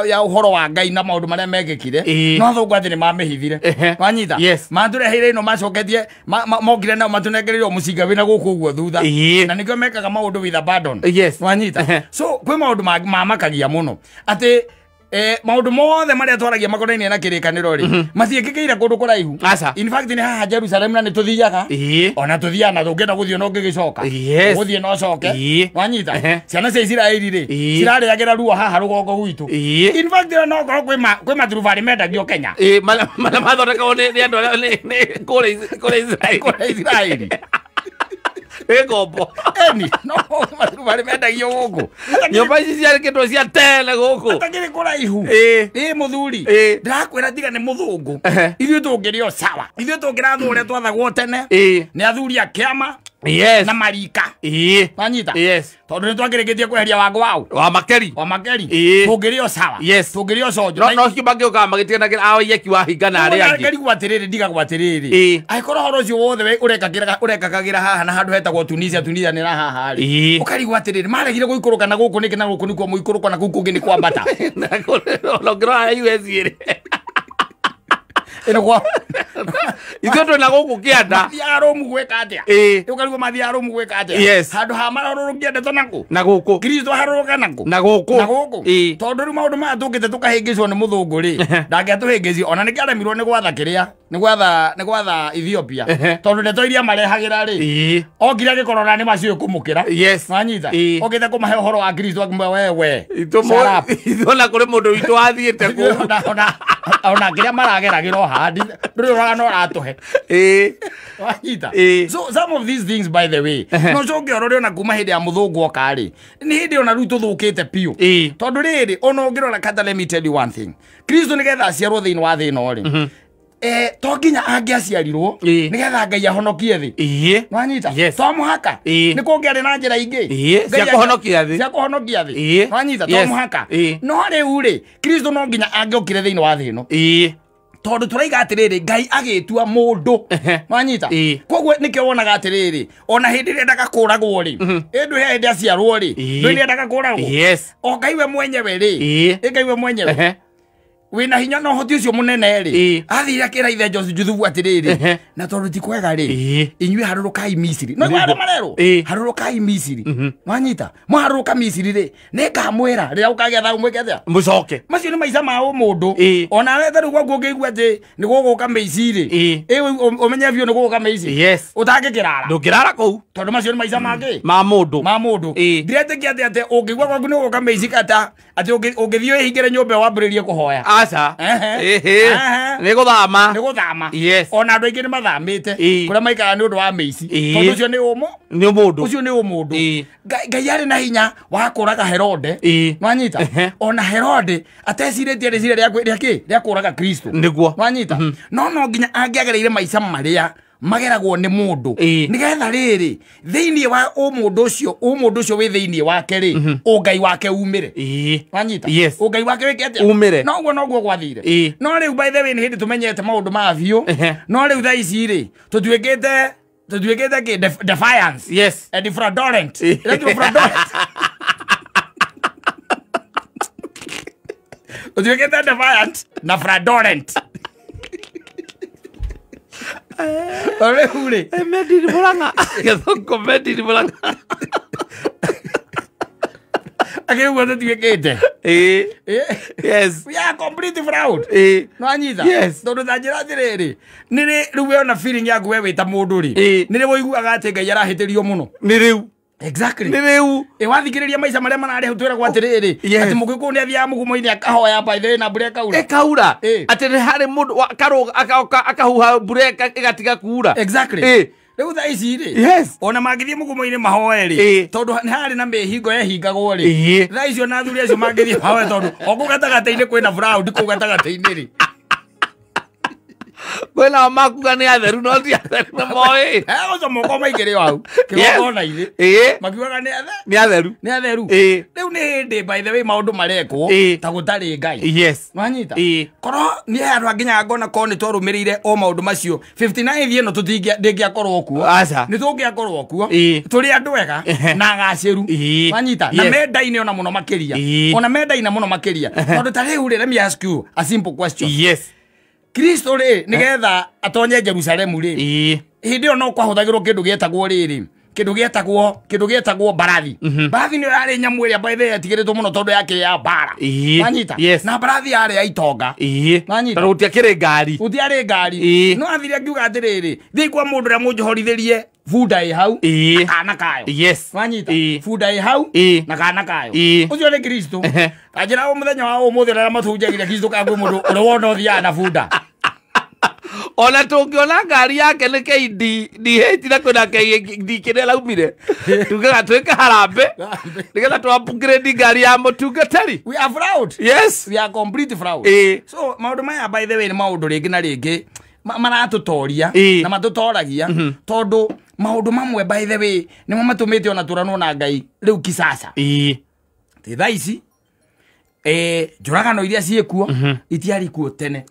ya ũhoro wa Ngai na maũndũ marĩa mekĩkire. No athũngũ atĩ nĩ mamĩhithire. Nĩwanyita? Matũreheire ĩno macoketie, mokire nao matũnengereire o mũcinga wĩna gũkũ ũguo thutha. Na nĩkĩo mekaga maũndũ with abandon. Yes. Nĩwanyita? So kwĩ maũndũ mamakagia mũno atĩ maũndũ mothe marĩa twaragia makonainie na kĩrĩkanĩro rĩ, matiĩkĩkĩire kũndũ kũraihu. In fact nĩ haha Jerusalem na nĩ tũthiaga. Ona tũthiaga na tũngĩenda gũthiĩ no ũngĩgĩcoka. Ũgũthiĩ no ũcoke. Nĩwanyita? Ciana cia Isiraeli rĩ, cirarĩagĩra ruo haha rũgongo gwitũ. In fact no okorwo kwĩ maturubarĩ mendagio Kenya. Marĩa mathondekagwo nĩ andũ arĩa nĩ kũrĩa Isiraeli. Ngombo. Eni, no maturubarĩ mendagio gũkũ. Nyũmba ici ciarĩkĩtwo cia tene gũkũ. Atakĩrĩ kũraihu. Ĩ mũthuri. Ndĩrakwĩra tiga nĩ mũthũngũ. Ithuĩ tũngĩrĩ o sawa. Ithuĩ tũngĩrathwo ũrĩa twathagwo tene. Nĩ athuri a kĩama. Yes. Na marika. Nĩwanyita? Yes. Tondũ nĩ twakĩrĩkĩtie kweheria wango wao. Wa makeri. Wa makeri. Tũngĩrĩ o sawa. Yes. Tũngĩrĩ o conjo. No cio mangĩũkaga magĩtiganagĩra aoyeki wa hinga na arĩa angĩ. Ngarigwo atĩrĩrĩ, ndigagwo atĩrĩrĩ. Angĩkorwo ũhoro ũcio wothe ũrekakagĩra haha na handũ hetagwo Tunisia, Tunisia nĩ na haha rĩ. Ũkarigwo atĩrĩrĩ, maregire gũikũrũka na gũkũ nĩkĩ na gũkũ nĩkuo mũikũrũko na kũu kũngĩ nĩ kwambata. Ona ũngĩrora US rĩ. Ĩno kwa ithuĩ twĩna gũkũ kĩanda. Mathiaga Rome gwĩka atĩa? Ũkarigwo mathiaga Rome gwĩka atĩa? Yes. Handũ ha mararũrũkia ndeto nakũ? Na gũkũ. Kristo aharũrũka nakũ? Na gũkũ. Na gũkũ. Tondũ rĩu maũndũ maya tũkĩte tũkahĩngĩcwo nĩ mũthũngũ rĩ, ndangĩatũhĩngĩcio. Ona nĩkĩaremirwo nĩ gwatha kĩrĩa, nĩ gwatha Ethiopia. Tondũ ndeto iria marehagĩra rĩ, okire agĩkorora nĩ maciũĩ kũmũkĩra. Yes. Nĩwanyita? Okĩte kũmahe ũhoro wa Kristo akĩmwĩra wewe. Ithuĩ ona kũrĩ mũndũ witũ wathiĩte kũu. Ona kĩrĩa marageragĩra o haha, ndũrĩ ũraga no ũratũhe. Wanyita? So some of these things by the way, no coke orore ona kuma hĩndĩ ya mũthũngũ oka rĩ, nĩ hĩndĩ ona rĩu tũthũkĩte biũ. Tondũ rĩrĩ, ona ũngĩrora kata, let me tell you one thing. Kristo nĩgetha aciarwo thĩinĩ wa thĩ ĩno rĩ, to nginya angĩaciarirwo nĩgetha Ngai ahonokie thĩ. Nĩwanyita? To mũhaka. Nĩ kũngĩarĩ na njĩra ingĩ cia kũhonokia thĩ. Cia kũhonokia thĩ. Nĩwanyita? To mũhaka. No rĩu rĩ, Kristo no nginya angĩokire thĩinĩ wa thĩ ĩno. Tondũ tũraiga atĩrĩrĩ, Ngai agĩtua mũndũ. Nĩwanyita? Koguo nĩkĩo wonaga atĩrĩrĩ, ona hĩndĩ ĩrĩa endaga kũragwo rĩ, ĩndũ he hĩndĩ aciarwo rĩ, ndũ ĩrĩa endaga kũragwo. O Ngai we mwenyewe rĩ, Ngai we mwenyewe wĩna hinya na ũhoti ũcio mũnene rĩ, athire akĩra ithe Juthubu atĩrĩrĩ, na tondũ ti kwega rĩ, inyuĩ harũrũkai Misiri. No andũ marerwo, harũrũkai Misiri. Nĩwanyita? Mwaharũrũka Misiri rĩ, nĩngamwĩra rĩrĩa ũkagĩa thayũ mwĩke atĩa? Mũcoke. Macio nĩ maica ma ũmũndũ. Ona we ta rĩu gwaku ũngĩigua atĩ nĩ gũgũka mĩici rĩ, ũmenye biũ nĩ gũgũka mĩici. Ũtangĩkĩrara. Ndũngĩrara kũu. Tondũ macio nĩ maica mangĩ. Ma mũndũ. Ma mũndũ. Ndiretĩkia atĩ ũngĩigua gwaku nĩ gũgũka mĩici kata atĩ ũngĩthiĩ wĩhingĩre nyũmba wambĩrĩrie kũhoya. Aca. Nĩ gũthama. Nĩ gũthama. Yes. Ona andũ aingĩ nĩ mathamĩte kũrĩa maikaraga nĩ ũndũ wa mĩici. Tondũ ũcio nĩ ũmũ. Nĩ ũmũndũ. Ũcio nĩ ũmũndũ. Ngai arĩ na hinya wa kũraga Herode. Nwanyita. Ona Herode atecirĩtie rĩciria rĩa kĩ? Rĩa kũraga Kristo. Nĩguo. Nwanyita. No nginya angĩagereire maica marĩa mageragwo nĩ mũndũ. Nĩgetha rĩrĩ thĩinĩ wa ũmũndũ ũcio wĩ thĩinĩ wake rĩ, ũngai wake umĩre. Wanyita? Yes. Ũngai wake wĩke atĩa? Umĩre. Noguo noguo gwathire. No rĩu by the way nĩ hĩndĩ tũmenyete maũndũ ma biũ. No rĩu thaa ici rĩ tũtuĩkĩte kĩ defiance. Yes. And fraudulent. Fraudulent. Tũtuĩkĩte defiant na fraudulent. Rĩu rĩ Mediri Murang'a. Gĩthũngũ Mediri Murang'a. Akĩrĩguo tũtuĩkĩte. Yes. We are complete fraud. Nwanyita? Yes. Tondũ ta njĩra atĩrĩrĩ, nĩrĩ rĩu we ona feeling yaku we wĩ ta mũndũ rĩ, nĩrĩ woiguaga atĩ Ngai arahĩtĩrio mũno? Nĩ rĩu. Exactly. Nĩ rĩu. Wathikĩrĩria maica marĩa mararĩ hau twĩragwo atĩrĩrĩ, atĩ mũgĩkũyũ nĩ athiaga mũgumo-inĩ akahoya by the way na mbura ĩkaura. Ĩkaura. Atĩ nĩ harĩ mũndũ akahuha mbura ĩgatiga kuura. Exactly. Rĩu thaa ici rĩ, Yes. ona mangĩthiĩ mũgumo-inĩ mahoe rĩ, tondũ nĩ harĩ na mĩhingo yehingagwo rĩ, thaa icio na athuri acio mangĩthiĩ mahoe tondũ o kũu gatagatĩ-inĩ kwĩna fraud kũu gatagatĩ-inĩ rĩ. Kwĩna makuga nĩ atheru no ti atheru nĩ moĩ. Ũcio moko maingĩrĩ hau kĩgongona-inĩ. Makiugaga nĩ Nĩ atheru. Nĩ atheru. Rĩu nĩ hĩndĩ by the way maũndũ marekwo ta gũtarĩ Ngai. Yes. Nwanyita? Korwo niĩ handũ hanginyaga ngona korwo nĩ twarũmĩrĩire o maũndũ macio 59 ĩno ndĩngĩakorwo kuo. Aca. Nĩ tũngĩakorwo kuo. Tũrĩ andũ ega na agacĩru. Nwanyita? Na mendaine ona mũno makĩria. Ona mendaine mũno makĩria. Tondũ ta rĩu rĩ, let me ask you a simple question. Yes. Kristo rĩ nĩgetha atonye Jerusalemu rĩ, hĩndĩ ĩyo no kwahũthagĩrwo kĩndũ gĩetagwo rĩrĩ, kĩndũ gĩetagwo mbarathi. Mbarathi nĩyo yarĩ nyamũ ĩrĩa by the way yetigĩrĩtwo mũno tondũ yakĩrĩ ya mbara. Wanyita? Na mbarathi yarĩ ya itonga. Wanyita? Tondũ gũtiakĩrĩ ngari. Gũtiarĩ ngari. No athire akiuga atĩrĩrĩ, thiĩ kwa mũndũ ũrĩa mũnjohorithĩrie bunda ĩ hau na kana kayo. Yes. Wanyita? Bunda ĩ hau na kana kayo. Ũcio nĩ Kristo. Ta njĩra o mũthenya wa ũmũthĩ ũrĩa matũhunjagĩria Kristo kana kwĩ mũndũ ũrĩa wona ũthiaga na bunda. Ona tũngĩona ngari yake nĩ KDH na kwĩna KD kĩrĩa ĩraumire, tugaga twĩke harambĩ nĩgetha tũ upgrade ngari ya mũtungatĩri. We are fraud. Yes. We are complete fraud. So maũndũ maya by the way nĩ maũndũ rĩngĩ na rĩngĩ maratũtoria na matũtoragia tondũ maũndũ mamwe by the way nĩmo matũmĩte ona tũranwo na Ngai rĩu kisasa. Ti thaa ici njũragano iria ciĩkuo itiarĩ kuo tene.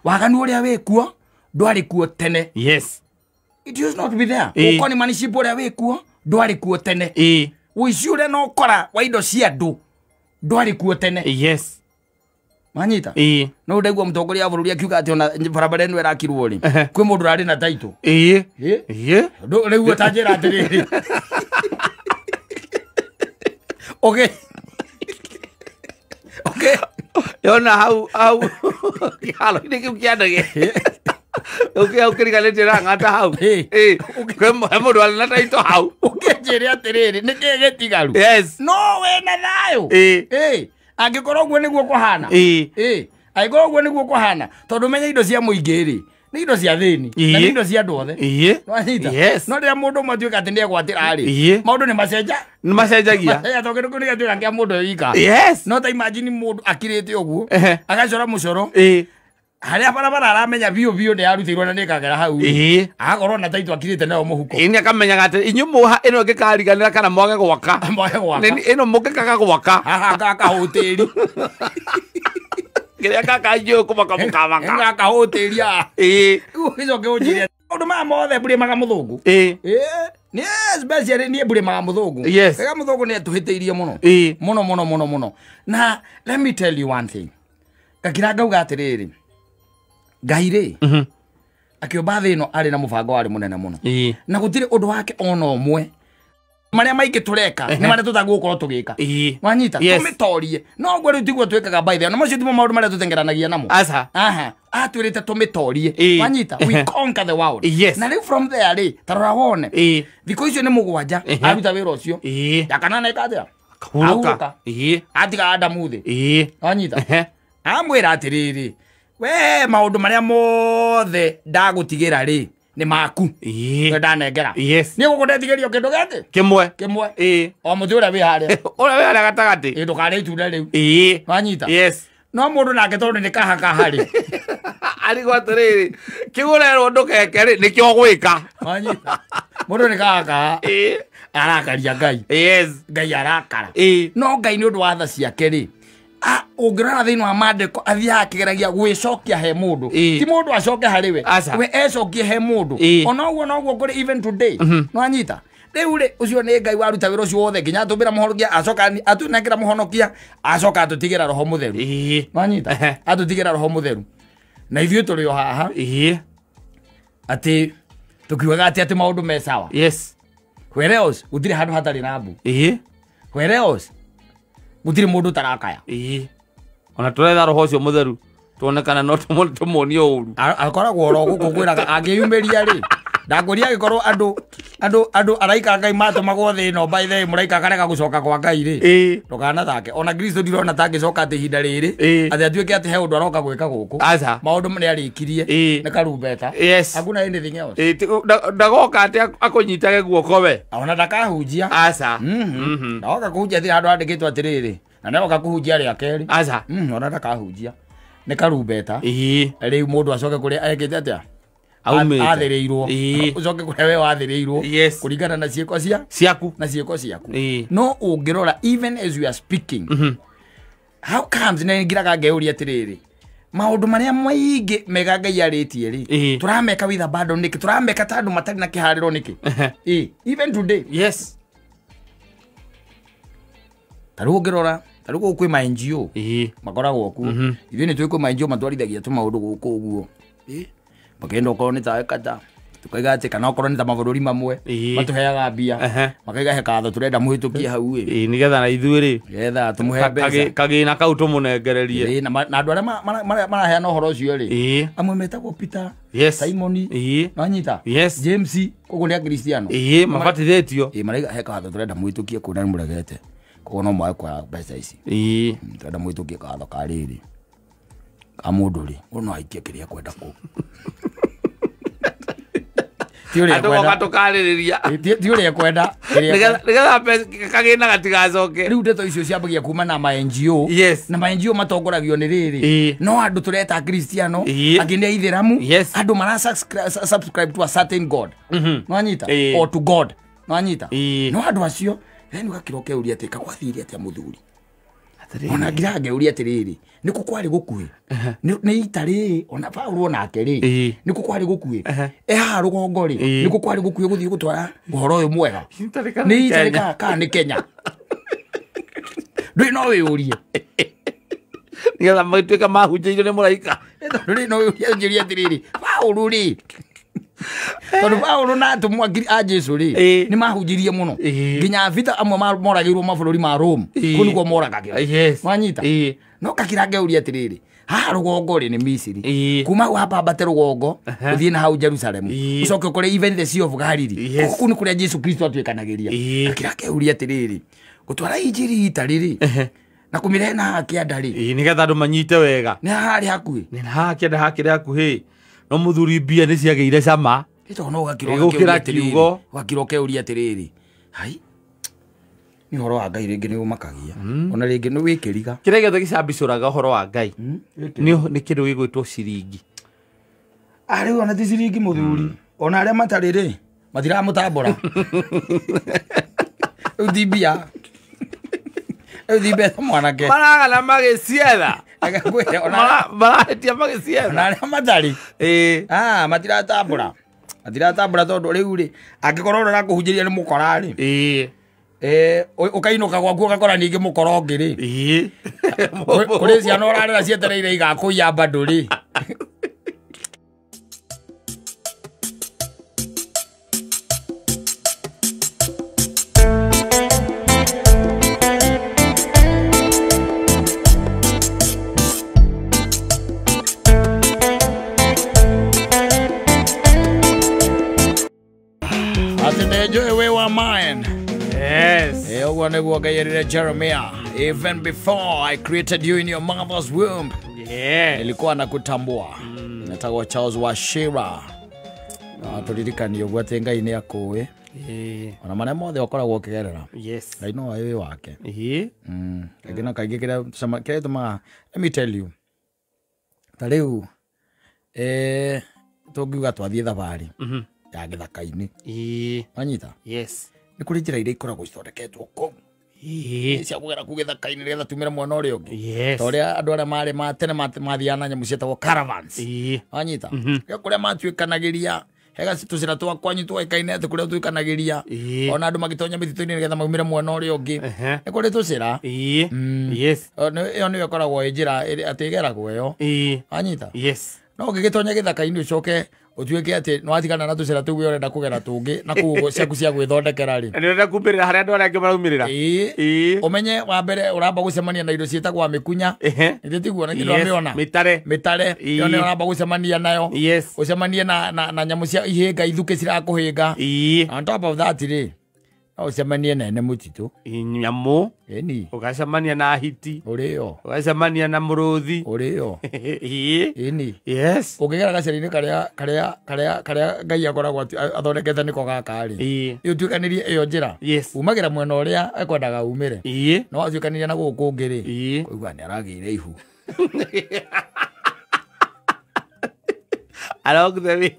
Waganu ũrĩa wĩkuo ndwarĩ kuo tene. Yes. It used not to be there. Ũkoni maniship ũrĩa wĩkuo ndwarĩ kuo tene. Ũici ũrĩa na ũkora wa indo cia andũ ndwarĩ kuo tene. Yes. Manyita? No ndaigua mũtongoria wa bũrũri akiuga atĩ ona barabara ĩno ĩrakirwo rĩ, kwĩ mũndũ ũrarĩ na title. Rĩu ta njĩra atĩrĩrĩ. Okay. Okay. Yona hau kĩharo-inĩ kĩu kĩa ndege. Ũkĩ hau kĩriganĩtie na ng'ata hau. Kwĩ mũndũ arĩ na title hau. Ũkĩnjĩre atĩrĩrĩ, nĩ kĩĩ gĩtigaru? Yes. No wĩna thayũ. Angĩkorwo ũguo nĩguo kũhana. Angĩkorwo ũguo nĩguo kũhana, tondũ menya indo cia mũingĩ rĩ, nĩ indo cia thĩni, na nĩ indo cia andũ othe. Nwanyita? Yes. No rĩrĩa mũndũ ũmwe atuĩka atĩ nĩegwatĩra rĩ, maũndũ nĩ macenja. Nĩ macenjagia. Macenjagia tondũ kĩndũ kĩu nĩgĩatuĩka kĩa mũndũ wika. Yes. No ta imagine mũndũ akirĩte ũguo, agacora mũcoro, harĩa barabara aramenya biũ biũ nĩ yarutĩirwo na nĩĩkagera hau rĩ, agakorwo na taitũ akirĩte nayo mũhuko. Nĩ akamenyaga atĩ inyuĩ mũha ĩno ĩngĩkariganĩra kana mwage gwaka. Mwage gwaka. Ĩno mũngĩkaga gwaka. Haha gakahũtĩri. Kĩrĩa gaka njũĩ kũmaka mũkamaka. Gakahũtĩri haha. Rĩu ũgĩcoke ũnjĩre maũndũ maya mothe mbũrĩmaga mũthũngũ. Nĩ especially niĩ mbũrĩmaga mũthũngũ. Yes. Rĩrĩa mũthũngũ nĩ atũhĩtĩirie mũno. Mũno mũno mũno mũno. Na let me tell you one thing. Ngakira ngauga atĩrĩrĩ, Ngai rĩ, akĩũmba thĩ ĩno arĩ na mũbango warĩ mũnene mũno. Na gũtirĩ ũndũ wake ona ũmwe marĩa maingĩ tũreka nĩ marĩa tũtagũkorwo tũgĩka. Wanyita? Tũmĩtorie. No ũguo rĩu tiguo twĩkaga by the way. Na macio timo maũndũ marĩa tũtengeranagia namo. Aca. Aha. Atwĩrĩte tũmĩtorie. Wanyita? We conquer the world. Yes. Na rĩu from there rĩ, ta rora wone. Thikũ icio nĩ mũgwanja aruta wĩra ũcio. Ya kanana ĩka atĩa? Ahurũka. Atiga Adamu thĩ. Wanyita? Amwĩra atĩrĩrĩ, we maũndũ marĩa mothe ndagũtigĩra rĩ nĩ maku. Ĩĩ. Ndanengera. Yes. Niĩ gũkũ ndetigĩrio kĩndũ gĩakĩ? Kĩmwe. Kĩmwe. Ĩĩ. O mũtĩ ũrĩa wĩ harĩa. Ũrĩa wĩ harĩa gatagatĩ. Ĩĩ, ndũkarĩe itunda rĩu. Ĩĩ. Wanyita? Yes. No mũndũ nake tondũ nĩ kahakaha rĩ. Arigwo atĩrĩrĩ, kĩu ũrerwo ndũgeke rĩ, nĩkĩo ũgwĩka. Wanyita? Mũndũ nĩ kahakaha. Ĩĩ. Arakaria Ngai. Yes. Ngai arakara. Ĩĩ. No Ngai nĩ ũndũ wa tha ciake rĩ, ũngĩrora thĩinĩ wa maandĩko athiaga akĩgeragia gwĩcokia he mũndũ. Ti mũndũ acoke harĩ we. We ecokie he mũndũ. Ona ũguo noguo kũrĩ even today. Nĩwanyita? Rĩu rĩ, ũcio nĩ Ngai waruta wĩra ũcio wothe nginya atũmbĩra mũhonokia, acoka atũnengera mũhonokia, acoka atũtigĩra Roho Mũtheru. Nĩwanyita? Atũtigĩra Roho Mũtheru. Na ithuĩ tũrĩ o haha. Atĩ tũkiugaga atĩ maũndũ me sawa. Yes. Where else gũtirĩ handũ hatarĩ na mbu. Where else gũtirĩ mũndũ ũtarakaya. Ona tũretha Roho ũcio Mũtheru tuonekana no tũmuonie ũru. Akoragwo oro gũkũ kwĩraga angĩyumĩria rĩ, ndakũria angĩkorwo andũ araika Ngai matũmagwo thĩ ĩno, by the way, mũraika akarega gũcoka kwa Ngai rĩ, ndũkanathake. Ona Kristo ndirona ta angĩcoka atĩ ihinda rĩrĩ, atĩ atuĩke atĩ he ũndũ aroka gwĩka gũkũ. Maũndũ nĩ arĩkirie, nĩ karumbeta. Yes. Hakuna anything else. Ndagoka atĩ akũnyitage guoko we. Ona ndakahunjia. Aca. Ndagoka kũhunjia thĩ handũ handĩkĩtwo atĩrĩrĩ, na nĩoka kũhunjia rĩa kerĩ. Aca. Ona ndakahunjia. Nĩ karumbeta. Rĩu mũndũ acoke kũrĩa ekĩte atĩa? Athĩrĩirwo. Ũcoke kũrĩa we wathĩrĩirwo. Kũringana na ciĩko ciaku. Na ciĩko ciaku. No ũngĩrora even as we are speaking, how comes nĩ ngiraga ngeyũria atĩrĩrĩ, maũndũ marĩa maingĩ mega Ngai arĩtie rĩ, tũrameka with abandon nĩkĩ? Tũrameka ta andũ matarĩ na kĩharĩro nĩkĩ? Even today. Yes. Ta rĩu ũngĩrora, ta rĩu gũkũ kwĩ ma NGO makoragwo kuo. Ithuĩ nĩ tũĩ kwĩ ma NGO matwarithagia tũmaũndũ gũkũ ũguo. Makenda okorwo nĩ ta kata tukaiga atĩ kana okorwo nĩ ta mabũrũri mamwe matũheaga mbia, makaiga he katho tũrenda mũhĩtũkie hau ĩ, nĩgetha na ithuĩ rĩ, nĩgetha tũmũhe mbeca, kagĩna kau tũmũnengererie. Na andũ arĩa maraheana ũhoro ũcio rĩ, amwe metagwo Peter, Simon, nĩwanyita? James, koguo nĩ Akristiano. Mabatithĩtio. Maraiga he katho tũrenda mũhĩtũkie kũu na nĩmũregete, koguo no mwage kuoya mbeca ici. Tũrenda mũhĩtũkie katho ka rĩrĩ ka mũndũ rĩ, mũndũ no aikie kĩrĩa ekwenda kũu. Ti ũrĩa ekwenda. Tũkarĩrĩria. Ti ũrĩa ekwenda. Nĩgetha kagĩna gatigacoke. Rĩu ndeto icio ciambagia kuma na ma NGO. Yes. Na ma NGO matongoragio nĩ rĩrĩ. No andũ tũreta Akristiano, angĩ nĩ Aithĩramu, andũ mara subscribe to a certain God. Nĩwanyita? Or to God. Nĩwanyita? No andũ acio, then ũgakĩra ũkeuria atĩ kagwathire atĩa mũthuri. Ona ngira ngeuria atĩrĩrĩ, nĩkũ kwarĩ gũkuhĩ? Nĩ ita rĩ, ona Paũlũ onake rĩ, nĩkũ kwarĩ gũkuhĩ? E haha rũgongo rĩ, nĩkũ kwarĩ gũkuhĩ gũthiĩ gũtwara ũhoro ũyũ mwega? Nĩ ita rĩ kana nĩ Kenya? Ndũrĩ no wĩyũrie. Nĩgetha magĩtuĩka mahunjĩirio nĩ mũraika. Ndũrĩ no wĩyũrie atĩrĩrĩ, Paũlũ rĩ, tondũ Paũlũ na atũmwo a Jesũ rĩ, nĩ mahunjirie mũno. Nginya vita amwe moragĩirwo mabũrũri ma Rome, kũu nĩkuo moragagĩrwo. Wanyita? No kakira ngeuria atĩrĩrĩ, haha rũgongo rĩ nĩ Misiri. Kuma hau hambate rũgongo, ũthiĩ na hau Jerusalem. Ũcoke ũkore even the Sea of Galilee. Kũu nĩ kũrĩa Jesũ Kristo atuĩkanagĩria. Kakira ngeuria atĩrĩrĩ, gũtwara injiri ita rĩrĩ, na kũmĩrehe na haha kĩanda rĩ, nĩgetha andũ manyite wega. Nĩ haha harĩ hakuhĩ. Nĩ haha kĩanda hakĩrĩ hakuhĩ. No mũthuri mbia nĩ ciagĩire cama. Ĩto no ũgakira kiugo, ũgakira ũkeuria atĩrĩrĩ, hai, nĩ ũhoro wa Ngai rĩngĩ nĩ ũmakagia. Ona rĩngĩ nĩ wĩkĩriga. Kĩrĩa gĩothe gĩcambicũraga ũhoro wa Ngai nĩ kĩndũ gĩgwĩtwo ciringi. Rĩu ona ti ciringi mũthuri, ona arĩa matarĩ rĩ, matiramũtambũra. Rĩu ti mbia. Rĩu ti mbeca mwanake. Maragana magĩcietha. Marahĩtia magĩcietha. Ona arĩa matarĩ. Matiratambũra. Matiratambũra tondũ rĩu rĩ, angĩkorwo ũrĩa ũrakũhunjĩria nĩ mũkora rĩ, ũkainũka gwaku ũgakora ningĩ mũkora ũngĩ rĩ. Kũrĩ ciana ũrarera cietereire igakũiya bado rĩ. Ati nĩ njũĩ wĩ wa mine. Yes. Ũguo nĩguo Ngai erire Jeremiah, even before I created you in your mother's womb, Yes. nilikuwa nakutambua. Natagwo Charles Wachira. Tũririkanie ũguo atĩ Ngai nĩ akũĩ. Ona marĩa mothe ũkoragwo ũkĩgerera. Yes. Ngai no wĩ wake. Kaingĩ na kaingĩ kĩrĩa gĩtũmaga, let me tell you, ta rĩu tũngiuga twathiĩ thabarĩ ya gĩthaka-inĩ. Wanyita? Yes. Nĩ kũrĩ njĩra iria ikoragwo cithondeketwo kũu cia kũgera kũu gĩthaka-inĩ nĩgetha tumĩre mwena ũrĩa ũngĩ. Yes. Ta ũrĩa andũ arĩa marĩ ma tene mathiaga na nyamũ cietagwo caravans. Wanyita? Kũrĩa matuĩkanagĩria, hega tũcĩra twa kwanyu twoĩkaine atĩ kũrĩa tuĩkanagĩria, ona andũ magĩtonya mĩtitũ-inĩ nĩgetha maumĩre mwena ũrĩa ũngĩ. Nĩ kũrĩ tũcĩra. Yes. Ĩyo nĩyo ĩkoragwo ĩ njĩra atĩ ĩgeragwo ĩyo. Wanyita? Yes. No ũngĩgĩtonya gĩthaka-inĩ ũcoke ũtuĩke atĩ nĩwatigana na tũcĩra tũu we ũrenda kũgera tũngĩ na kũu ciaku cia gwĩthondekera rĩ. Nĩ ũrenda kumbĩrĩra harĩa andũ arĩa angĩ maraumĩrĩra. Ũmenye wa mbere ũramba gũcemania na indo ciĩtagwo mĩkunya. Ithĩ tiguo na kĩndũ amĩona. Mĩtare. Mĩtare. Ĩyo nĩyo ũramba gũcemania nayo. Yes. Ũcemanie na nyamũ cia ihĩnga ithukĩ cirakũhĩnga. On top of that rĩ, no ũcemanie na ene mũtitũ. Nyamũ. Ĩni. Ũgacemania na hiti. Ũrĩo. Ũgacemania na mũrũthi. Ũrĩo. Ĩni. Yes. Ũngĩgera gacĩra-inĩ karĩa Ngai akoragwo athondekete nĩko gaka rĩ. Ũtuĩkanĩrie ĩyo njĩra. Yes. Umagĩra mwena ũrĩa ekwendaga umĩre. No watuĩkanĩria na gũkũ kũngĩ rĩ. Ũigua nĩ aragĩire ihu. Along the way.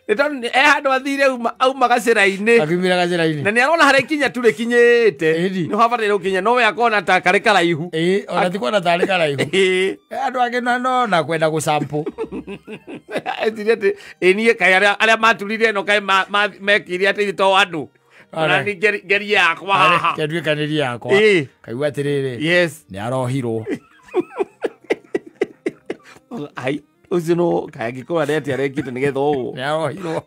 Nĩ tondũ handũ athire auma gacĩra-inĩ. Akiumĩra gacĩra-inĩ. Na nĩ arona harĩa ikinya tu rĩkinyĩte. Nĩ habataire gũkinya no we akona ta karĩ karaihu. Ona ti kuona tarĩ karaihu. Andũ angĩ no na kwenda gũsample. Etirie atĩ niĩ kaĩ arĩa maturire ĩno kaĩ mekire atĩ ithuĩ to andũ. Ona nĩ ngerie yakwa haha. Kĩnduĩkanĩrie yakwa. Kaigua atĩrĩrĩ. Yes. Nĩ arohirwo. Ai. Ũcio no kaĩ angĩkorwo arĩa arekĩte nĩgetha ũũ. Nĩ arohirwo.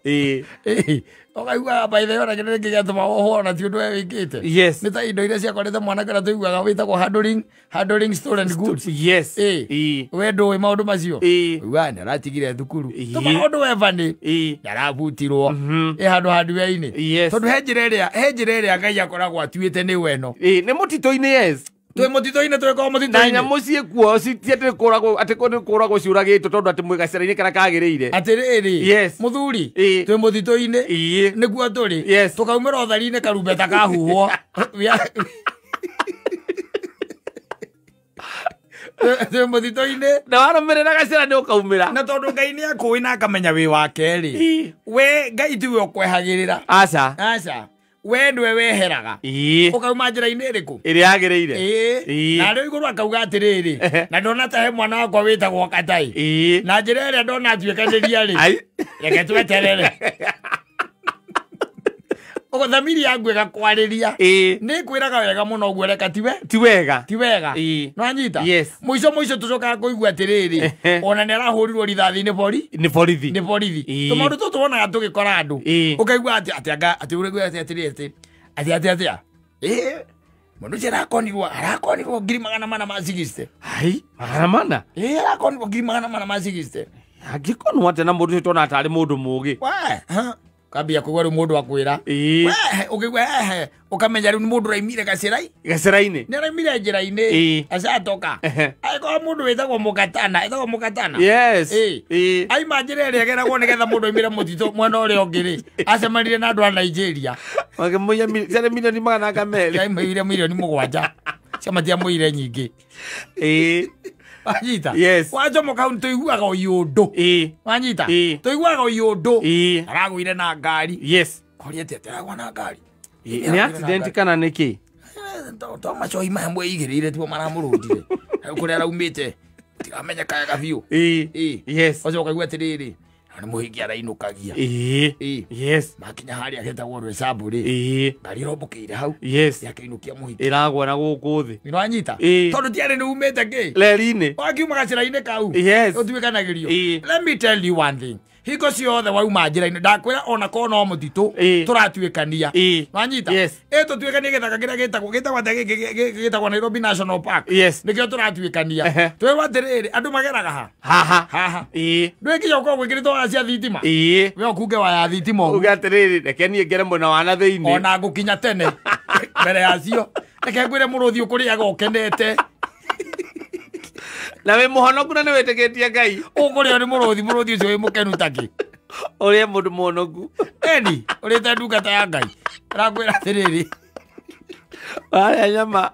Ũkaigua by the way ona kĩndũ gĩkĩ gĩatũma wohwo ona ti ũndũ we wĩkĩte. Yes. Nĩ ta indo iria ciakorete mwanake ũrĩa tũiguaga wĩtagwo handling stolen goods. Yes. We ndũĩ maũndũ macio. Ũiguaga nĩ aratigire thukuru. To maũndũ we bani. Nĩ arabutirwo. Ĩ handũ hardware-inĩ. Yes. Tondũ he njĩra ĩrĩa Ngai akoragwo atuĩte nĩ weno. Nĩ mũtitũ-inĩ. Yes. Twĩ mũtitũ-inĩ twĩkorwo mũtitũ-inĩ. Na nyamũ ciĩkuo ti atĩ kũragwo ciũragĩtwo tondũ atĩ mwĩ gacĩra-inĩ karĩa kagĩrĩire. Atĩrĩrĩ. Yes. Mũthuri. Twĩ mũtitũ-inĩ. Nĩguo tũrĩ. Yes. Tũkaumĩra ũtheri-inĩ karumbeta kahuhwo. Twĩ mũtitũ-inĩ. Na warũmĩrĩra gacĩra nĩ ũkaumĩra. Na tondũ Ngai nĩ akũĩ na akamenya wĩ wake rĩ. We Ngai tiwe ũkwehagĩrĩra. Aca. Aca. We nĩwe weheraga. Ũkauma njĩra-inĩ ĩrĩkũ? Ĩrĩa yagĩrĩire. Na rĩu igũrũ akauga atĩrĩrĩ, na ndona ta he mwana wakwa wĩtagwo Katai. Na njĩra ĩrĩa ndona atuĩkanĩria rĩ, reke tweterere. Ũguo thamiri yaku ĩgakwarĩria. Nĩ ĩkwĩraga wega mũno ũguo reka tiwe. Ti wega. Ti wega. Nĩwanyita? Yes. Mũico mũico tũcokaga kũigua atĩrĩrĩ, ona nĩ arahũrirwo rithathi nĩ bori. Nĩ borithi. Nĩ borithi. Tũmaũndũ tũtũ tuonaga tũgĩkora andũ. Ũkaigua atĩ anga atĩ ũraigua atĩ atĩrĩ atĩ atĩ atĩ atĩa. Mũndũ ũcio arakonirwo 460,000. Ai, 400? Arakonirwo 460,000. Angĩkonwo atĩa na mũndũ ũcio tuona tarĩ mũndũ mũũgĩ? We, kambia kũigua rĩu mũndũ akwĩra. We, ũkĩigua hehe, ũkamenya rĩu nĩ mũndũ ũraimire gacĩra-inĩ. Nĩ araimire njĩra-inĩ. Acatoka. Angĩkorwo mũndũ wĩtagwo Mũkatana, etagwo Mũkatana. Yes. Aima njĩra ĩrĩa ĩgeragwo nĩgetha mũndũ aimire mũtitũ mwena ũrĩa ũngĩ rĩ, acemanirie na andũ a Nigeria. Makĩmũiya ciarĩ 200,000,000. Ciaimũire 7 million. Cio matiamũire nyingĩ. Wanyita? Yes. Wacomoka hau tũiguaga ũyũndũ. Wanyita? Tũiguaga ũyũndũ. Aragũire na ngari. Yes. Koria atĩ aragũa na ngari. Nĩ accident kana nĩ kĩ? To macohi maya mwĩigĩrĩire tiguo maramũrũndire. Kũrĩa araumĩte tiramenya wega biũ. Yes. Ũcoka ũkaigua atĩrĩrĩ, na nĩ mũhingi arainũkagia. Yes. Makinya harĩa hetagwo Rwecambu rĩ. Ngari ĩrombũkĩire hau. Yes. Yakĩinũkia mũhingi. Ĩragwa na gũkũ thĩ. Nĩwanyita? Tondũ tiarĩ nĩ umĩte kĩ? Reri-inĩ. Wakiuma gacĩra-inĩ kau. Yes. Ũtuĩkanagĩrio. Let me tell you one thing. Hingo ciothe wauma njĩra-inĩ ndakwĩra ona korwo no mũtitũ tũratuĩkania. Wanyita? Ĩ tũtuĩkanie gĩthaka kĩrĩa gĩtagwo atĩa gĩkĩ gĩtagwo Nairobi National Park. Nĩkĩo tũratuĩkania. Twĩrwo atĩrĩrĩ andũ mageraga ha? Haha. Haha. Ndwĩkinya ũkorwo gwĩkĩrĩtwo waya cia thitima. We ũkunge waya ya thitima ũguo. Uge atĩrĩrĩ reke niĩ ngere mwena wa na thĩinĩ. Ona ngũkinya tene mbere yacio. Reke ngwĩre mũrũthi ũkũrĩaga ũkenete. Na wĩ mũhonoku na nĩ wĩtĩkĩtie Ngai. Ũkũrĩo nĩ mũrũthi, mũrũthi ũcio wĩ mũkenu takĩ. Ũrĩe mũndũ mũhonoku. Eni, ũrĩte ndungata ya Ngai. Arakwĩra atĩrĩrĩ. Warĩa nyama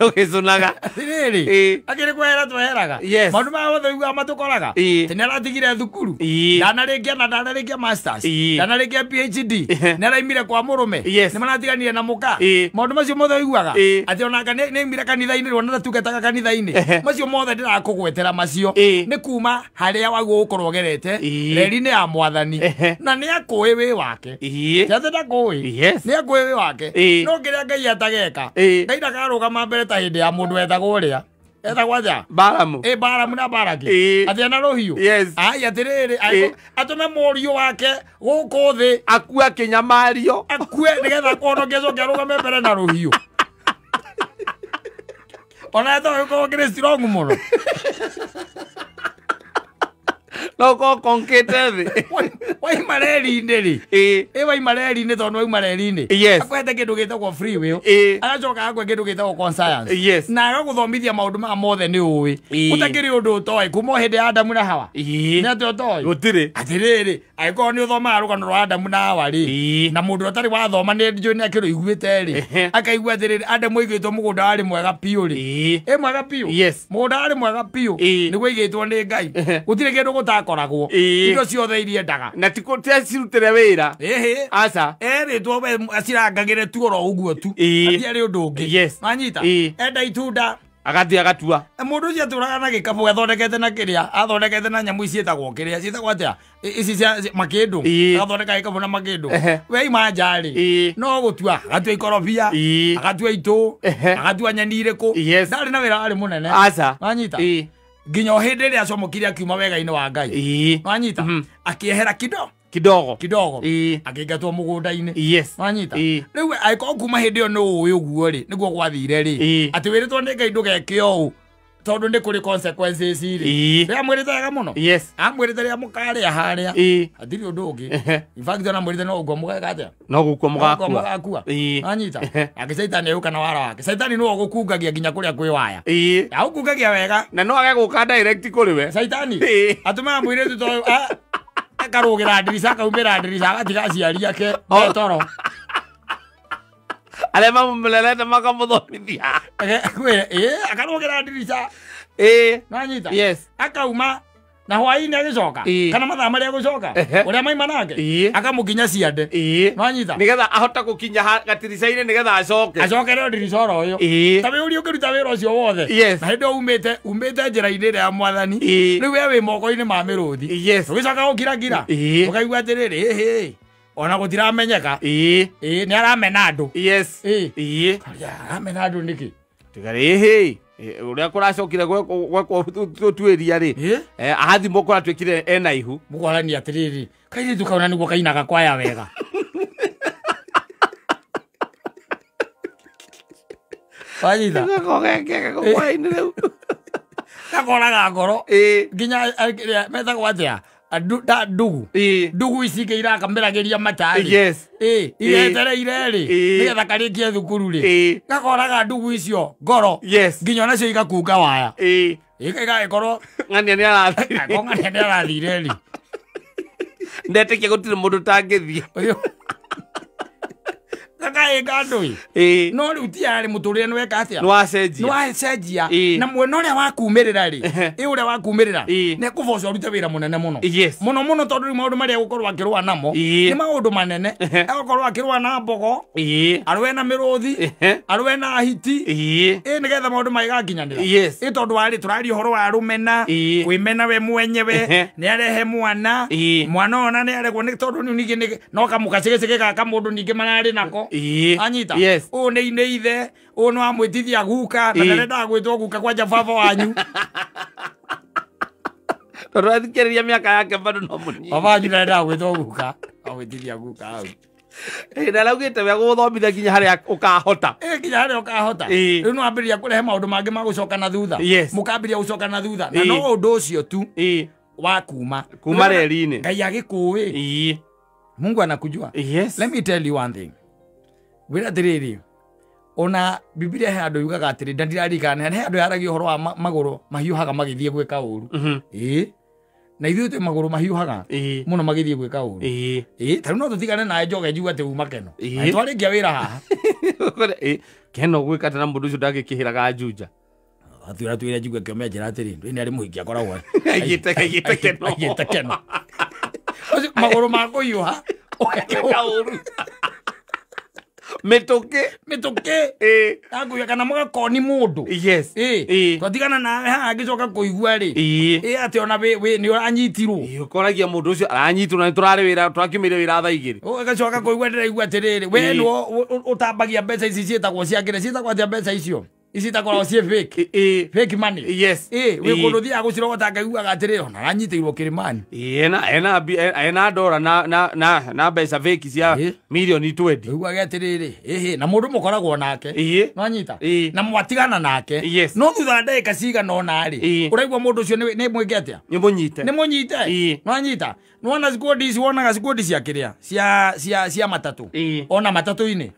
ũgĩcũnaga. Atĩrĩrĩ. Akĩrĩ kwehera tweheraga. Maũndũ maya mothe ũiguaga matũkoraga. Atĩ nĩ aratigire thukuru. Ndanarĩkia na ndanarĩkia masters. Ndanarĩkia PhD. Nĩ araimire kwa mũrũme. Nĩ maratiganire na mũka. Maũndũ macio mothe ũiguaga. Atĩ onaka nĩ aimire kanitha-inĩ rĩu ona ndatungataga kanitha-inĩ. Macio mothe ndĩrakũgwetera macio. Nĩ kuma harĩa wagwo gũkorwo ũgerete reri-inĩ ya mwathani. Na nĩ akũĩ wĩ wake. Ti atĩ ndakũĩ. Nĩ akũĩ wĩ wake. No kĩrĩa Ngai atageka. Ngai ndakarũgama mbere ta hĩndĩ ya mũndũ etagwo ũrĩa. Etagwo atĩa? Balamu. Balamu na Balaki. Atĩ ena rũhiũ. Ai atĩrĩrĩ atũme mũriũ wake gũkũ thĩ akue akĩnyamario. Akue nĩgetha kũhonokia acoke arũgame mbere na rũhiũ. Ona etagwo gĩkorwo kĩrĩ strong mũno. No ũkorwo konkĩte thĩ. Waima reri-inĩ rĩ. Ĩ waima reri-inĩ tondũ waima reri-inĩ. Akwete kĩndũ gĩtagwo free will. Agacoka akwe kĩndũ gĩtagwo conscience. Na agagũthomithia maũndũ maya mothe nĩ ũĩ. Ũtakĩrĩ ũndũ ũtoĩ kuma hĩndĩ ya Adamu na Hawa. Nĩ atĩ ũtoĩ? Gũtirĩ. Atĩrĩrĩ, angĩkorwo nĩ ũthomaga rũgano rwa Adamu na Hawa rĩ, na mũndũ ũtarĩ wathoma nĩ njũĩ nĩ akĩrũiguĩte rĩ, akaigua atĩrĩrĩ Adamu aigĩtwo mũgũnda warĩ mwega biũ rĩ. Ĩ mwega biũ? Mũgũnda warĩ mwega biũ. Nĩguo aigĩtwo nĩ Ngai. Gũtirĩ kĩndũ gũtakoragwo. Indo ciothe iriendaga. Na ti cirutĩre wĩra. Ĩhĩ. Aca. Erĩtwo we acirangagĩre tu oro ũguo tu. Hatiarĩ ũndũ ũngĩ. Wanyita? Enda itunda. Agathiĩ agatua. Mũndũ ũcio atũraga na gĩkabũ athondekete na kĩrĩa, athondekete na nyamũ ici ciĩtagwo kĩrĩa, ciĩtagwo atĩa? Ici cia makĩndũ. Agathondeka gĩkabũ na makĩndũ. We ima nja rĩ, no gũtua, agatua ikorobia, agatua itũ, agatua nyeni irĩkũ. Ndarĩ na wĩra warĩ mũnene. Aca. Wanyita? Nginya o hĩndĩ ĩrĩa acomokire akiuma wega-inĩ wa Ngai. Wanyita? Akĩehera kidogo. Kidogo. Akĩingatwo mũgũnda-inĩ. Wanyita? Rĩu angĩkorwo kuma hĩndĩ ĩyo nĩ ũĩ ũguo rĩ, nĩguo gwathire rĩ, atĩ wĩrĩtwo nĩ Ngai ndũgeke ũũ tondũ nĩ kũrĩ consequences rĩ. Nĩ amwĩrĩte wega mũno. Amwĩrĩte rĩrĩa mũkarĩa harĩa. Hatirĩ ũndũ ũngĩ. In fact ona mwĩrĩte no ũguo mũgeka atĩa? No gũkua mũgakua. Wanyita? Ake Caitani agĩũka na wara wake. Caitani nĩwe ũgũkungagia nginya kũrĩa kwĩ waya. Agũkungagia wega. Na no age gũka direct kũrĩ we. Caitani atũmaga mũirĩtu tondũ akarũgĩra ndirica akaumĩra ndirica agatiga aciari ake metoro. Arĩa mamũrerete makamũthomithia. Akarũgĩra ndirica. Nanyita? Akauma na hwaĩ-inĩ agĩcoka kana mathaa marĩa agũcoka ũrĩa maima nake akamũkinya ciande. Nanyita? Nĩgetha ahote gũkinya gatirica-inĩ nĩgetha acoke. Acokere ndirica oro ũyũ. Ta wĩũrie ũkĩruta wĩra ũcio wothe. Na hĩndĩ ĩyo umĩte njĩra-inĩ ĩrĩa ya mwathani. Rĩu we wĩ moko-inĩ ma mĩrũthi. Ũgĩcoka gũkiragira. Ũkaigua atĩrĩrĩ ĩhĩ ona gũtiramenyeka. Nĩ aramena andũ. Aramena andũ nĩkĩ? Tiga ĩhĩ. Ũrĩa kũracokire gwekwo tũtuĩria rĩ, ahathimwo kũratuĩkire ena ihu. Mũkwarania atĩrĩrĩ, kairĩtu kau na nĩguo kainaga kwaya wega. Wanyita? Gakoraga ngoro. Nginya metagwo atĩa? Ndugu. Ndugu ici ingĩ irakamĩragĩria mata rĩ. Iretereire rĩ, nĩgetha karĩkie thukuru rĩ. Gakoraga ndugu icio ngoro. Nginya onacio igakunga waya. Igagĩkorwo ng'ania nĩ arathire. Ng'ania nĩ arathire rĩ. Ndetĩkia gũtirĩ mũndũ ũtangĩthiĩ. Gakaĩnga andũ ĩ. No rĩu ti yarĩ mũtũrĩre nĩ weka atĩa? Nĩ wacenjia. Nĩ wacenjia. Na mwena ũrĩa wakumĩrĩra rĩ, ĩ ũrĩa wakumĩrĩra, nĩ ekũboco ũrute wĩra mũnene mũno. Mũno mũno tondũ rĩu maũndũ marĩa egũkorwo akĩrũa namo nĩ maũndũ manene. Egũkorwo akĩrũa na mbogo, arũe na mĩrũthi, arũe na hiti. Ĩ nĩgetha maũndũ magĩgakinyanĩra. Ĩ tondũ warĩ tũraria ũhoro wa rũmena, kwĩmena we mwenyewe, nĩ arehe mwana, mwana ona nĩ aregwo nĩ tondũ rĩu ningĩ no kamũgacĩgĩcĩgĩ gaka mũndũ ningĩ mararĩ nako. Anyita? Ũũ nĩ ithe, ũũ nĩ wamwĩtithia guka, na ndarendaga gwĩtwo guka kwanja baba wanyu. Tondũ athikĩrĩria mĩaka yake bado no mũnini. Baba wanyu ndarenda gwĩtwo guka. Agwĩtithia guka hau. Na araugĩte we gũgũthomithia nginya harĩa ũkahota. Nginya harĩa ũkahota. Rĩu no ambĩrĩria kũrehe maũndũ mangĩ ma gũcoka na thutha. Mũkambĩrĩria gũcoka na thutha. Na no ũndũ ũcio tu wa kuma. Kuma reri-inĩ. Ngai agĩkũĩ. Mungu anakujua. Yes. Let me tell you one thing. Wĩra atĩrĩrĩ, ona Biblia he andũ yugaga atĩrĩ, ndandirarikana, he andũ yaragia ũhoro wa magũrũ mahiũhaga magĩthiĩ gwĩka ũru. Na ithuĩ twĩ magũrũ mahiũhaga mũno magĩthiĩ gwĩka ũru. Ta rĩu no tũtigane nawe njoge njigue atĩ uma Keno. Na twarĩkia wĩra haha. Keno gwĩka atĩ na mũndũ ũcio ndangĩkĩhĩraga Juja. Atwĩra twĩre njigue kĩome njĩra atĩrĩ, ndũĩ arĩ mũhiki akoragwo. Aigĩte Keno. Aigĩte Keno. Ũcio magũrũ ma kũhiũha ũgeka ũru. Mĩtũkĩ. Mĩtũkĩ. Akũiya kana mũgakoni mũndũ. Yes. Twatigana nawe haha ngĩcoka kũigua rĩ. Atĩ ona wĩ nĩ ũranyitirwo. Ũkoragia mũndũ ũcio aranyitirwo na nĩtũrarĩ wĩra, tũrakiumire wĩra thaa igĩrĩ. Ũgacoka kũigua ndĩraigua atĩrĩrĩ, we nĩwe ũtambagia mbeca ici ciĩtagwo cia kĩrĩa, ciĩtagwo atĩa mbeca icio? Ici itakoragwo ciĩ fake. Fake money. Yes. Wĩ kũndũ ũthiaga gũcirogota ngaiguaga atĩrĩrĩ, ona aranyitĩirwo kĩrĩmani. Ena ndora na mbeca fake cia milioni 20. Ũiguaga atĩrĩrĩ, ĩhĩ, na mũndũ mũkoragwo nake. Nwanyita? Na mwatigana nake. Yes. No thutha wa ndagĩka cigana ũna rĩ, ũraigua mũndũ ũcio nĩ mwĩke atĩa? Nĩ mũnyite. Nĩ mũnyite. Nwanyita? Nĩwona sikundi ici, wonaga sikundi cia kĩrĩa? Cia matatũ. Ona matatũ-inĩ.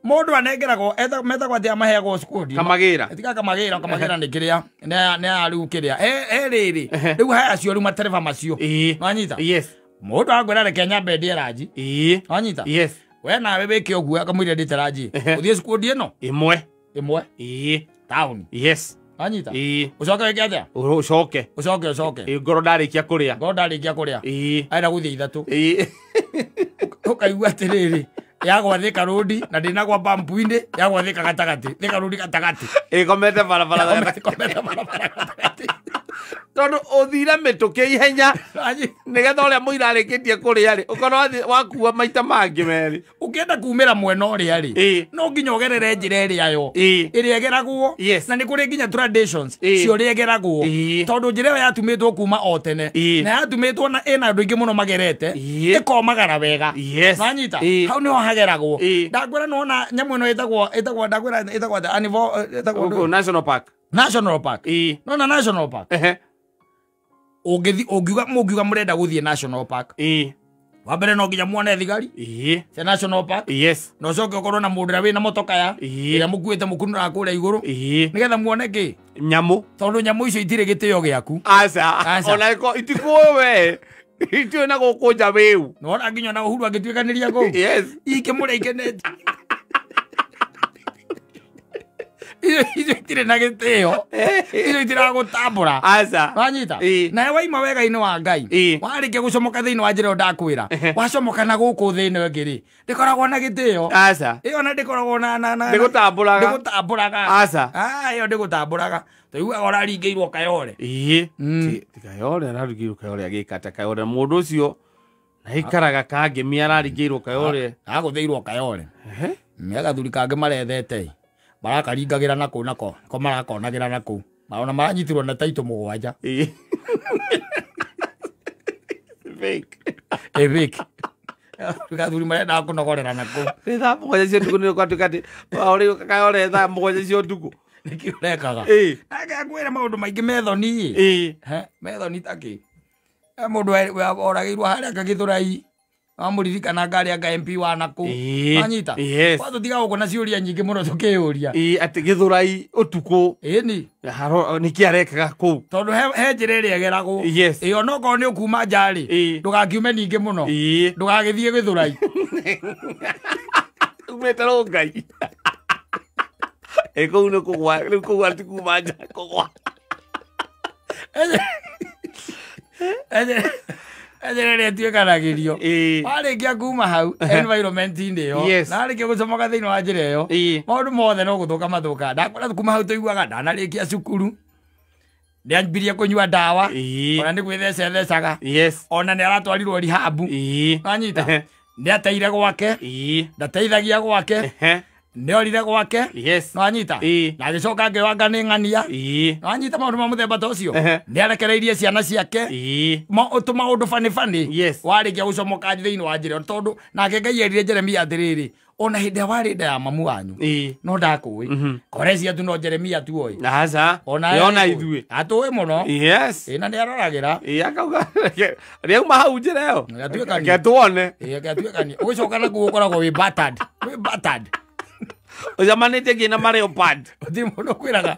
Mũndũ anengeragwo metagwo atĩa maheagwo sikundi? Kamagĩra. Tiga kamagĩra, kamagĩra nĩ kĩrĩa. Nĩ ya rĩu kĩrĩa. He rĩrĩ. Rĩu haya acio rĩu matereba macio. Nwanyita? Yes. Mũndũ akwĩra reke nyambe ndĩe ranji. Nwanyita? Yes. We nawe wĩke ũguo akamwĩra ndĩte ranji. Ũthiĩ sikundi ĩno? Ĩmwe. Ĩmwe. Taũni. Yes. Nwanyita? Ũcoke wĩke atĩa? Ũcoke. Ũcoke. Ngoro ndarĩkia kũrĩa. Ngoro ndarĩkia kũrĩa. Arenda gũthiĩ ithatũ. Ũkaigua atĩrĩrĩ, yagwa Thika Road na ndinagwa bampu-inĩ, yagwa Thika gatagatĩ, Thika Road gatagatĩ. Ĩkomete barabara gatagatĩ. Ĩkomete barabara gatagatĩ. Tondũ ũthire mĩtũkĩ ihenya nĩgetha ũrĩa mũira arĩkĩtie kũrĩa rĩ, ũkorwo wakua maita mangĩ merĩ. Ũngĩenda kumĩra mwena ũrĩa rĩ, no nginya ũgerere njĩra ĩrĩa yo ĩrĩa ĩgeragwo, na nĩ kũrĩ nginya traditions cia ũrĩa ĩgeragwo, tondũ njĩra ĩyo yatumĩtwo kuma o tene na yatumĩtwo na ĩna andũ aingĩ mũno magerete, ĩkomagara wega. Nwanyita? Hau nĩho hageragwo. Ndakwĩra nĩwona nyamũ ĩno ĩtagwo ndakwĩra ĩtagwo atĩa? Anivo, ĩtagwo National Park. National Park. Nona National Park. Ũngiuga mũngiuga mũrenda gũthiĩ National Park. Wa mbere no nginya muone thigari cia National Park. Yes. Na ũcoke ũkorwo na mũndũ ũrĩa wĩna motoka ya ĩrĩa mũkuĩte mũkunũraga kũrĩa igũrũ. Nĩgetha muone kĩ? Nyamũ. Tondũ nyamũ icio itirĩ gĩtĩo gĩaku. Aca. Ona itikũĩ we. Itiũĩ na gũkũ nja wĩu. Nĩwona nginya ona Uhuru agĩtuĩkanĩria kũu. Yes. Ikĩmũrĩa ikenete. Icio itirĩ na gĩtĩo. Icio itiragũtambũra. Aca. Wanyita? Nawe waima wega-inĩ wa Ngai. Warĩkia gũcomoka thĩinĩ wa njĩra ĩyo ndakwĩra. Wacomoka na gũkũ thĩ ĩno ĩngĩ rĩ, ndĩkoragwo na gĩtĩo. Aca. Ĩyo ona ndĩkoragwo na Ndĩgũtambũraga. Ndĩgũtambũraga. Aca. Ĩyo ndĩgũtambũraga. Tũiguaga ũraringĩirwo Kayore. Ti Kayore araringĩirwo Kayore agĩka atĩa Kayore mũndũ ũcio na aikaraga Kangemi araringĩirwo Kayore. Agũthĩirwo Kayore. Nĩ agathuri kangĩ marethete. Marakaringagĩra na kũu nako, ko marakonagĩra na kũu. Ona maranyitirwo na taitũ mũgwanja. Fake. Fake. Gathuri marendaga kũnogorera na kũu. Nĩ thaa mũgwanja cia ũtukũ nĩ gwatuĩka atĩ ũrĩ Kayore thaa mũgwanja cia ũtukũ. Nĩkĩ ũrekaga? Nake akwĩra maũndũ maingĩ methoni. Methoni ta kĩ? Mũndũ oragĩirwo harĩa Gĩthũrai. Amũririkana ngari anga MP wa nakũu. Wanyita? Yes. Kwa tũtiga gũkũ na ciũria nyingĩ mũno tũkĩyũria. Atĩ Gĩthũrai ũtukũ. Ĩni. Nĩkĩ arekaga kũu? Tondũ he njĩra ĩrĩa ĩgeragwo. Yes. Ĩyo no korwo nĩ ũkuma nja rĩ, ndũgakiume ningĩ mũno. Ndũgagĩthiĩ Gĩthũrai. Umĩte Rongai. Kũu nĩ kũgwa, rĩu kũgwa ti kuma nja, kũgwa. Njĩra ĩrĩa ĩtuĩkanagĩrio. Warĩkia kuma hau environment-inĩ ĩyo, na warĩkia gũcomoka thĩinĩ wa njĩra ĩyo, maũndũ mothe no gũthũka mathũkaga. Ndakwĩra kuma hau tũiguaga ndanarĩkia cukuru, nĩambirie kũnyua ndawa, ona nĩ gwĩthecethecaga, ona nĩ aratwarirwo rehab. Wanyita? Nĩateire gwake, ndateithagia gwake, Nĩorire gwake. Yes. Nĩwanyita? Ĩĩ. Na agĩcoka akĩwanga nĩ ng'ania. Ĩĩ. Nĩwanyita maũndũ ma mũthemba ta ũcio? Ehe. Nĩarekereirie ciana ciake. Ĩĩ. Tũmaũndũ bani bani. Yes. Warĩkia gũcomoka thĩinĩ wa njĩra tondũ nake Ngai erire Jeremia atĩrĩrĩ, ona hĩndĩ ĩrĩa warĩ nda ya mamu wanyu. Ĩĩ. No ndakũĩ. Korecia tu no Jeremia tu oĩ. Aca. Ona Ona ithuĩ. Atũĩ mũno. Yes. Ĩĩ na nĩaroragĩra. Ĩĩ akauga rĩauma hau njĩra ĩyo. Gatuĩkania. Reke tuone. Ĩĩ gatuĩkania. Ũgĩcoka nakuo ũkoragwo wĩ battered. Wĩ battered. Ũcemanĩtie nginya na leopard. Gũtirĩ mũndũ ũkwĩraga.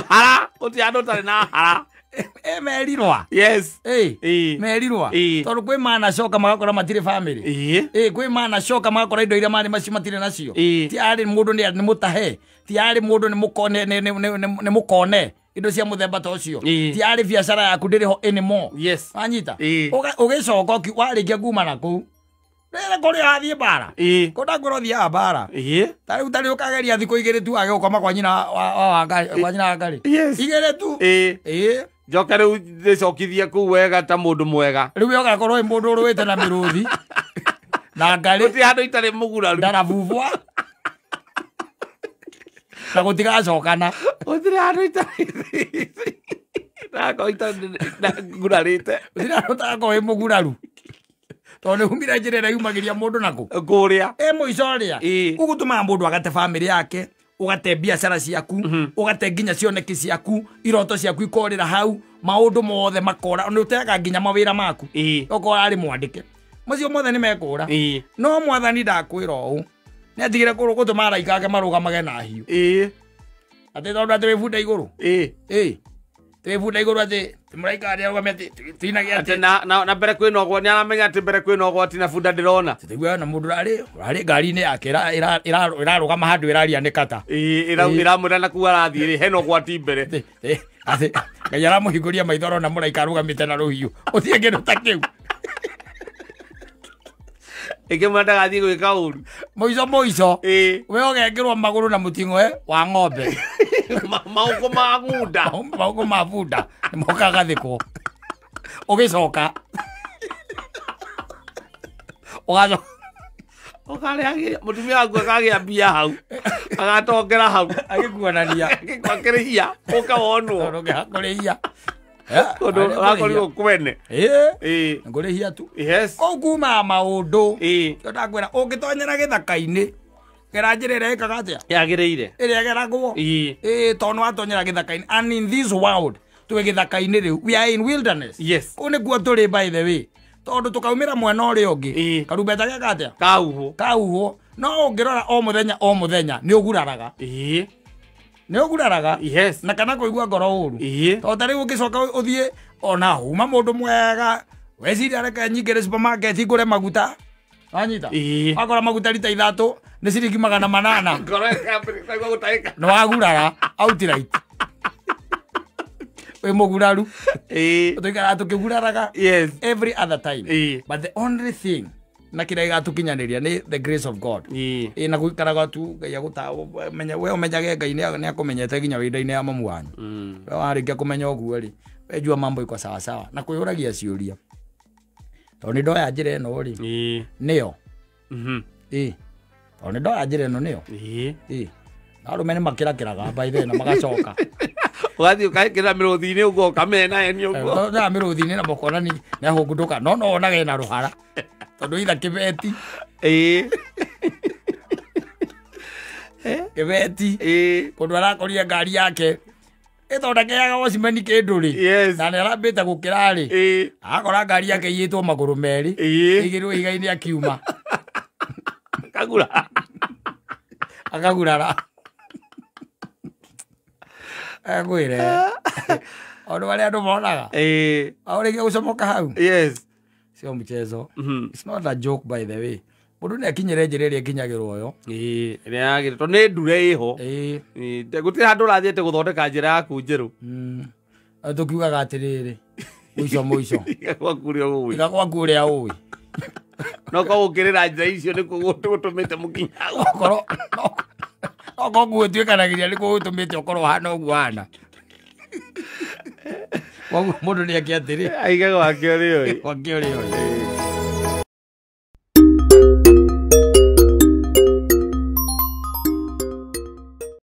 Hara, gũtirĩ andũ ũtarĩ na hara. Merirwa. Yes. Ĩĩ. Ĩĩ. Merirwa. Ĩĩ. Tondũ kwĩ manacoka magakora matirĩ family. Ĩĩ. Ĩĩ kwĩ manacoka magakora indo iria marĩ macio matirĩ nacio. Ĩĩ. Ti arĩ mũndũ nĩ mũtahe. Ti arĩ mũndũ nĩ mũkone nĩ mũkone. Indo cia mũthemba ta ũcio. Ĩĩ. Ti arĩ biacara yaku ndĩrĩ ho anymore. Yes. Wanyita? Ĩĩ. Ũgĩcoka warĩkia kuma na kũu. Rĩrĩa kũrĩ athiĩ mbara. Ĩĩ. Kũu ndakwĩra ũthiaga mbara. Ĩĩ. Ta rĩu tarĩ ũkageria thikũ igĩrĩ tu age gũkoma kwa nyina wa Wangari, kwa nyina Wangari. Yes. Igĩrĩ tu. Ĩĩ. Ĩĩ. Njoke rĩu ndĩcokithie kũu wega ta mũndũ mwega. Rĩu we ũgakorwo wĩ mũndũ ũrũĩte na mĩrũthi. Na ngarĩ. Gũtirĩ handũ itarĩ mũguraru. Ndarabubwa. Na gũtigacokana. Gũtirĩ handũ itarĩ. Ndakorwo itarĩ ngurarĩte. Gũtirĩ handũ ũtagakorwo wĩ mũguraru. Tondũ nĩ umire njĩra ĩrĩa yumagĩria mũndũ nakũ. Kũrĩa. Ĩ mũico rĩa. Ĩĩ. Ũguo tũmaga mũndũ agate family yake, ũgate biacara ciaku, ũgate nginya cioneki ciaku, iroto ciaku ikorĩra hau, maũndũ mothe makora, nĩ ũteaga nginya mawĩra maku. Ĩĩ. Okorwo arĩ mwandĩke. Macio mothe nĩ mekũra. Ĩĩ. No mwathani ndakwĩra ũũ. Nĩ atigire gũtũma araika ake marũgamage na hiũ. Ĩĩ. Atĩ tondũ atĩ wĩ bunda igũrũ. Ĩĩ. Ĩĩ. Twĩ bunda igũrũ atĩ mũraika arĩa arũgame atĩ tinage atĩ na mbere kwĩna ũgwati, nĩaramenya atĩ mbere kwĩna ũgwati na bunda ndĩrona. Tũtiguaga na mũndũ ũrarĩ ngari-inĩ yake ĩrarũgama handũ ĩraria nĩ kata. Ĩĩ, ĩramwĩra na kũu arathiĩ rĩ, hena ũgwati mbere. Atĩ Ngai aramũhingũria maitho arona mũraika arũgamĩte na rũhiũ. Ũthiĩ kĩndũ ta kĩu. Ĩkĩmwĩra ndagathiĩ gwĩka ũru. Mũico mũico. Ĩĩ. We ũgekĩrwo magũrũ na mũting'oe wa ng'ombe. Maũkũ ma ng'unda. Maũkũ ma bunda. Nĩmokaga gathĩkwo. Ũgĩcoka. Ũgacoka. Ũkarĩa mũtumia waku akagĩa mbia hau. Agatongera hau. Agĩkuonania. Agĩkũrĩhia. Ũka wonwo. Ũka kũrĩhia. Tondũ ũrakorirwo kwene. Ĩĩ. Ĩĩ. Ngũrĩhia tu. Yes. Kũu kumaga maũndũ. Ĩĩ. Kĩo ndakwĩra ũngĩtonyera gĩthaka-inĩ gera njĩra ĩrĩa ĩkaga atĩa? Yagĩrĩire. Ĩrĩa ĩgeragwo. Ĩĩ. Ĩĩ tondũ nĩwatonyera gĩthaka-inĩ. And in this world twĩ gĩthaka-inĩ rĩu. We are in wilderness. Yes. Kũu nĩkuo tũrĩ by the way. Tondũ tũkaumĩra mwena ũrĩa ũngĩ. Ĩĩ. Karumbeta geka atĩa? Kauhwo. Kauhwo. No ũngĩrora o mũthenya o mũthenya nĩ ũguraraga. Ĩĩ. Nĩ ũguraraga. Yes. Na kana kũigua ngoro ũru. Ĩĩ. Tondũ ta rĩu ũngĩcoka ũthiĩ ona uma mũndũ mwega weciria reke nyingĩre supermarket ngũre maguta. Wanyita? Ĩĩ. Wakora maguta rita 3 nĩ ciringi 800. Ngoro ĩkambĩrĩria gũtahĩka. Nĩ wagurara outright. Wĩ mũguraru. Ĩĩ. Tũikaraga tũkĩguraraga. Yes. Every other time. Ĩĩ. But the only thing na kĩrĩa gĩgatũkinyanĩria nĩ the grace of God. Ĩĩ. Ĩĩ na gũikaraga tu Ngai agũta we ũmenyage Ngai nĩ akũmenyete nginya wĩ nda-inĩ ya mamu wanyu. We warĩkia kũmenya ũguo rĩ, we jua mambo iko sawa sawa na kwĩyũragia ciũria. Tondũ nĩ ndoya njĩra ĩno rĩ. Ĩĩ. Nĩyo. Ĩĩ. Tondũ nĩ ndoya njĩra ĩno nĩyo. Ĩĩ. Ĩĩ. Na arũme nĩ makĩrakĩraga by then na magacoka. Ũgathiĩ ũkahĩkĩra mĩrũthi-inĩ ũguo ũkamena eni ũguo. Na mĩrũthi-inĩ na mũkona nĩ ahũngũndũka no no wonage ena rũhara. Tondũ itha kĩbeti. Ĩĩ. Kĩbeti. Ĩĩ. Kũndũ arakorire ngari yake ĩthondekeaga wocimeni kĩndũ rĩ. Yes. Na nĩ arambĩte gũkĩra rĩ. Ĩĩ. Akora ngari yake iyĩtwo magũrũ merĩ. Ĩĩ. Ĩigĩrwo ihiga-inĩ akiuma. Akagura. Akagurara. Akwĩre. Ũndũ marĩa andũ monaga. Ĩĩ. Aũrĩkia gũcomoka hau. Yes. Sio mchezo. It's not a joke by the way. Mũndũ nĩ akinyĩre njĩra ĩrĩa ĩkinyagĩrwo yo. Ĩĩ, ĩrĩa yagĩrĩire tondũ nĩ ndure ĩho. Ĩĩ. Ĩĩ, gũtirĩ handũ ũrathiĩte gũthondeka njĩra yaku njerũ. Tũkiugaga atĩrĩrĩ, mũico mũico. Iga gwaku ũrĩa ũĩ. Iga gwaku ũrĩa ũĩ. No korwo ũkĩrĩra njĩra icio nĩkuo gũtũmĩte mũkinye hau. Okorwo okorwo gũtuĩkanagĩria nĩkuo gũtũmĩte ũkorwo ũhana ũguo ũhana. Koguo mũndũ nĩ eke atĩrĩ. Aige gwake ũrĩa ũĩ. Gwake ũrĩa ũĩ.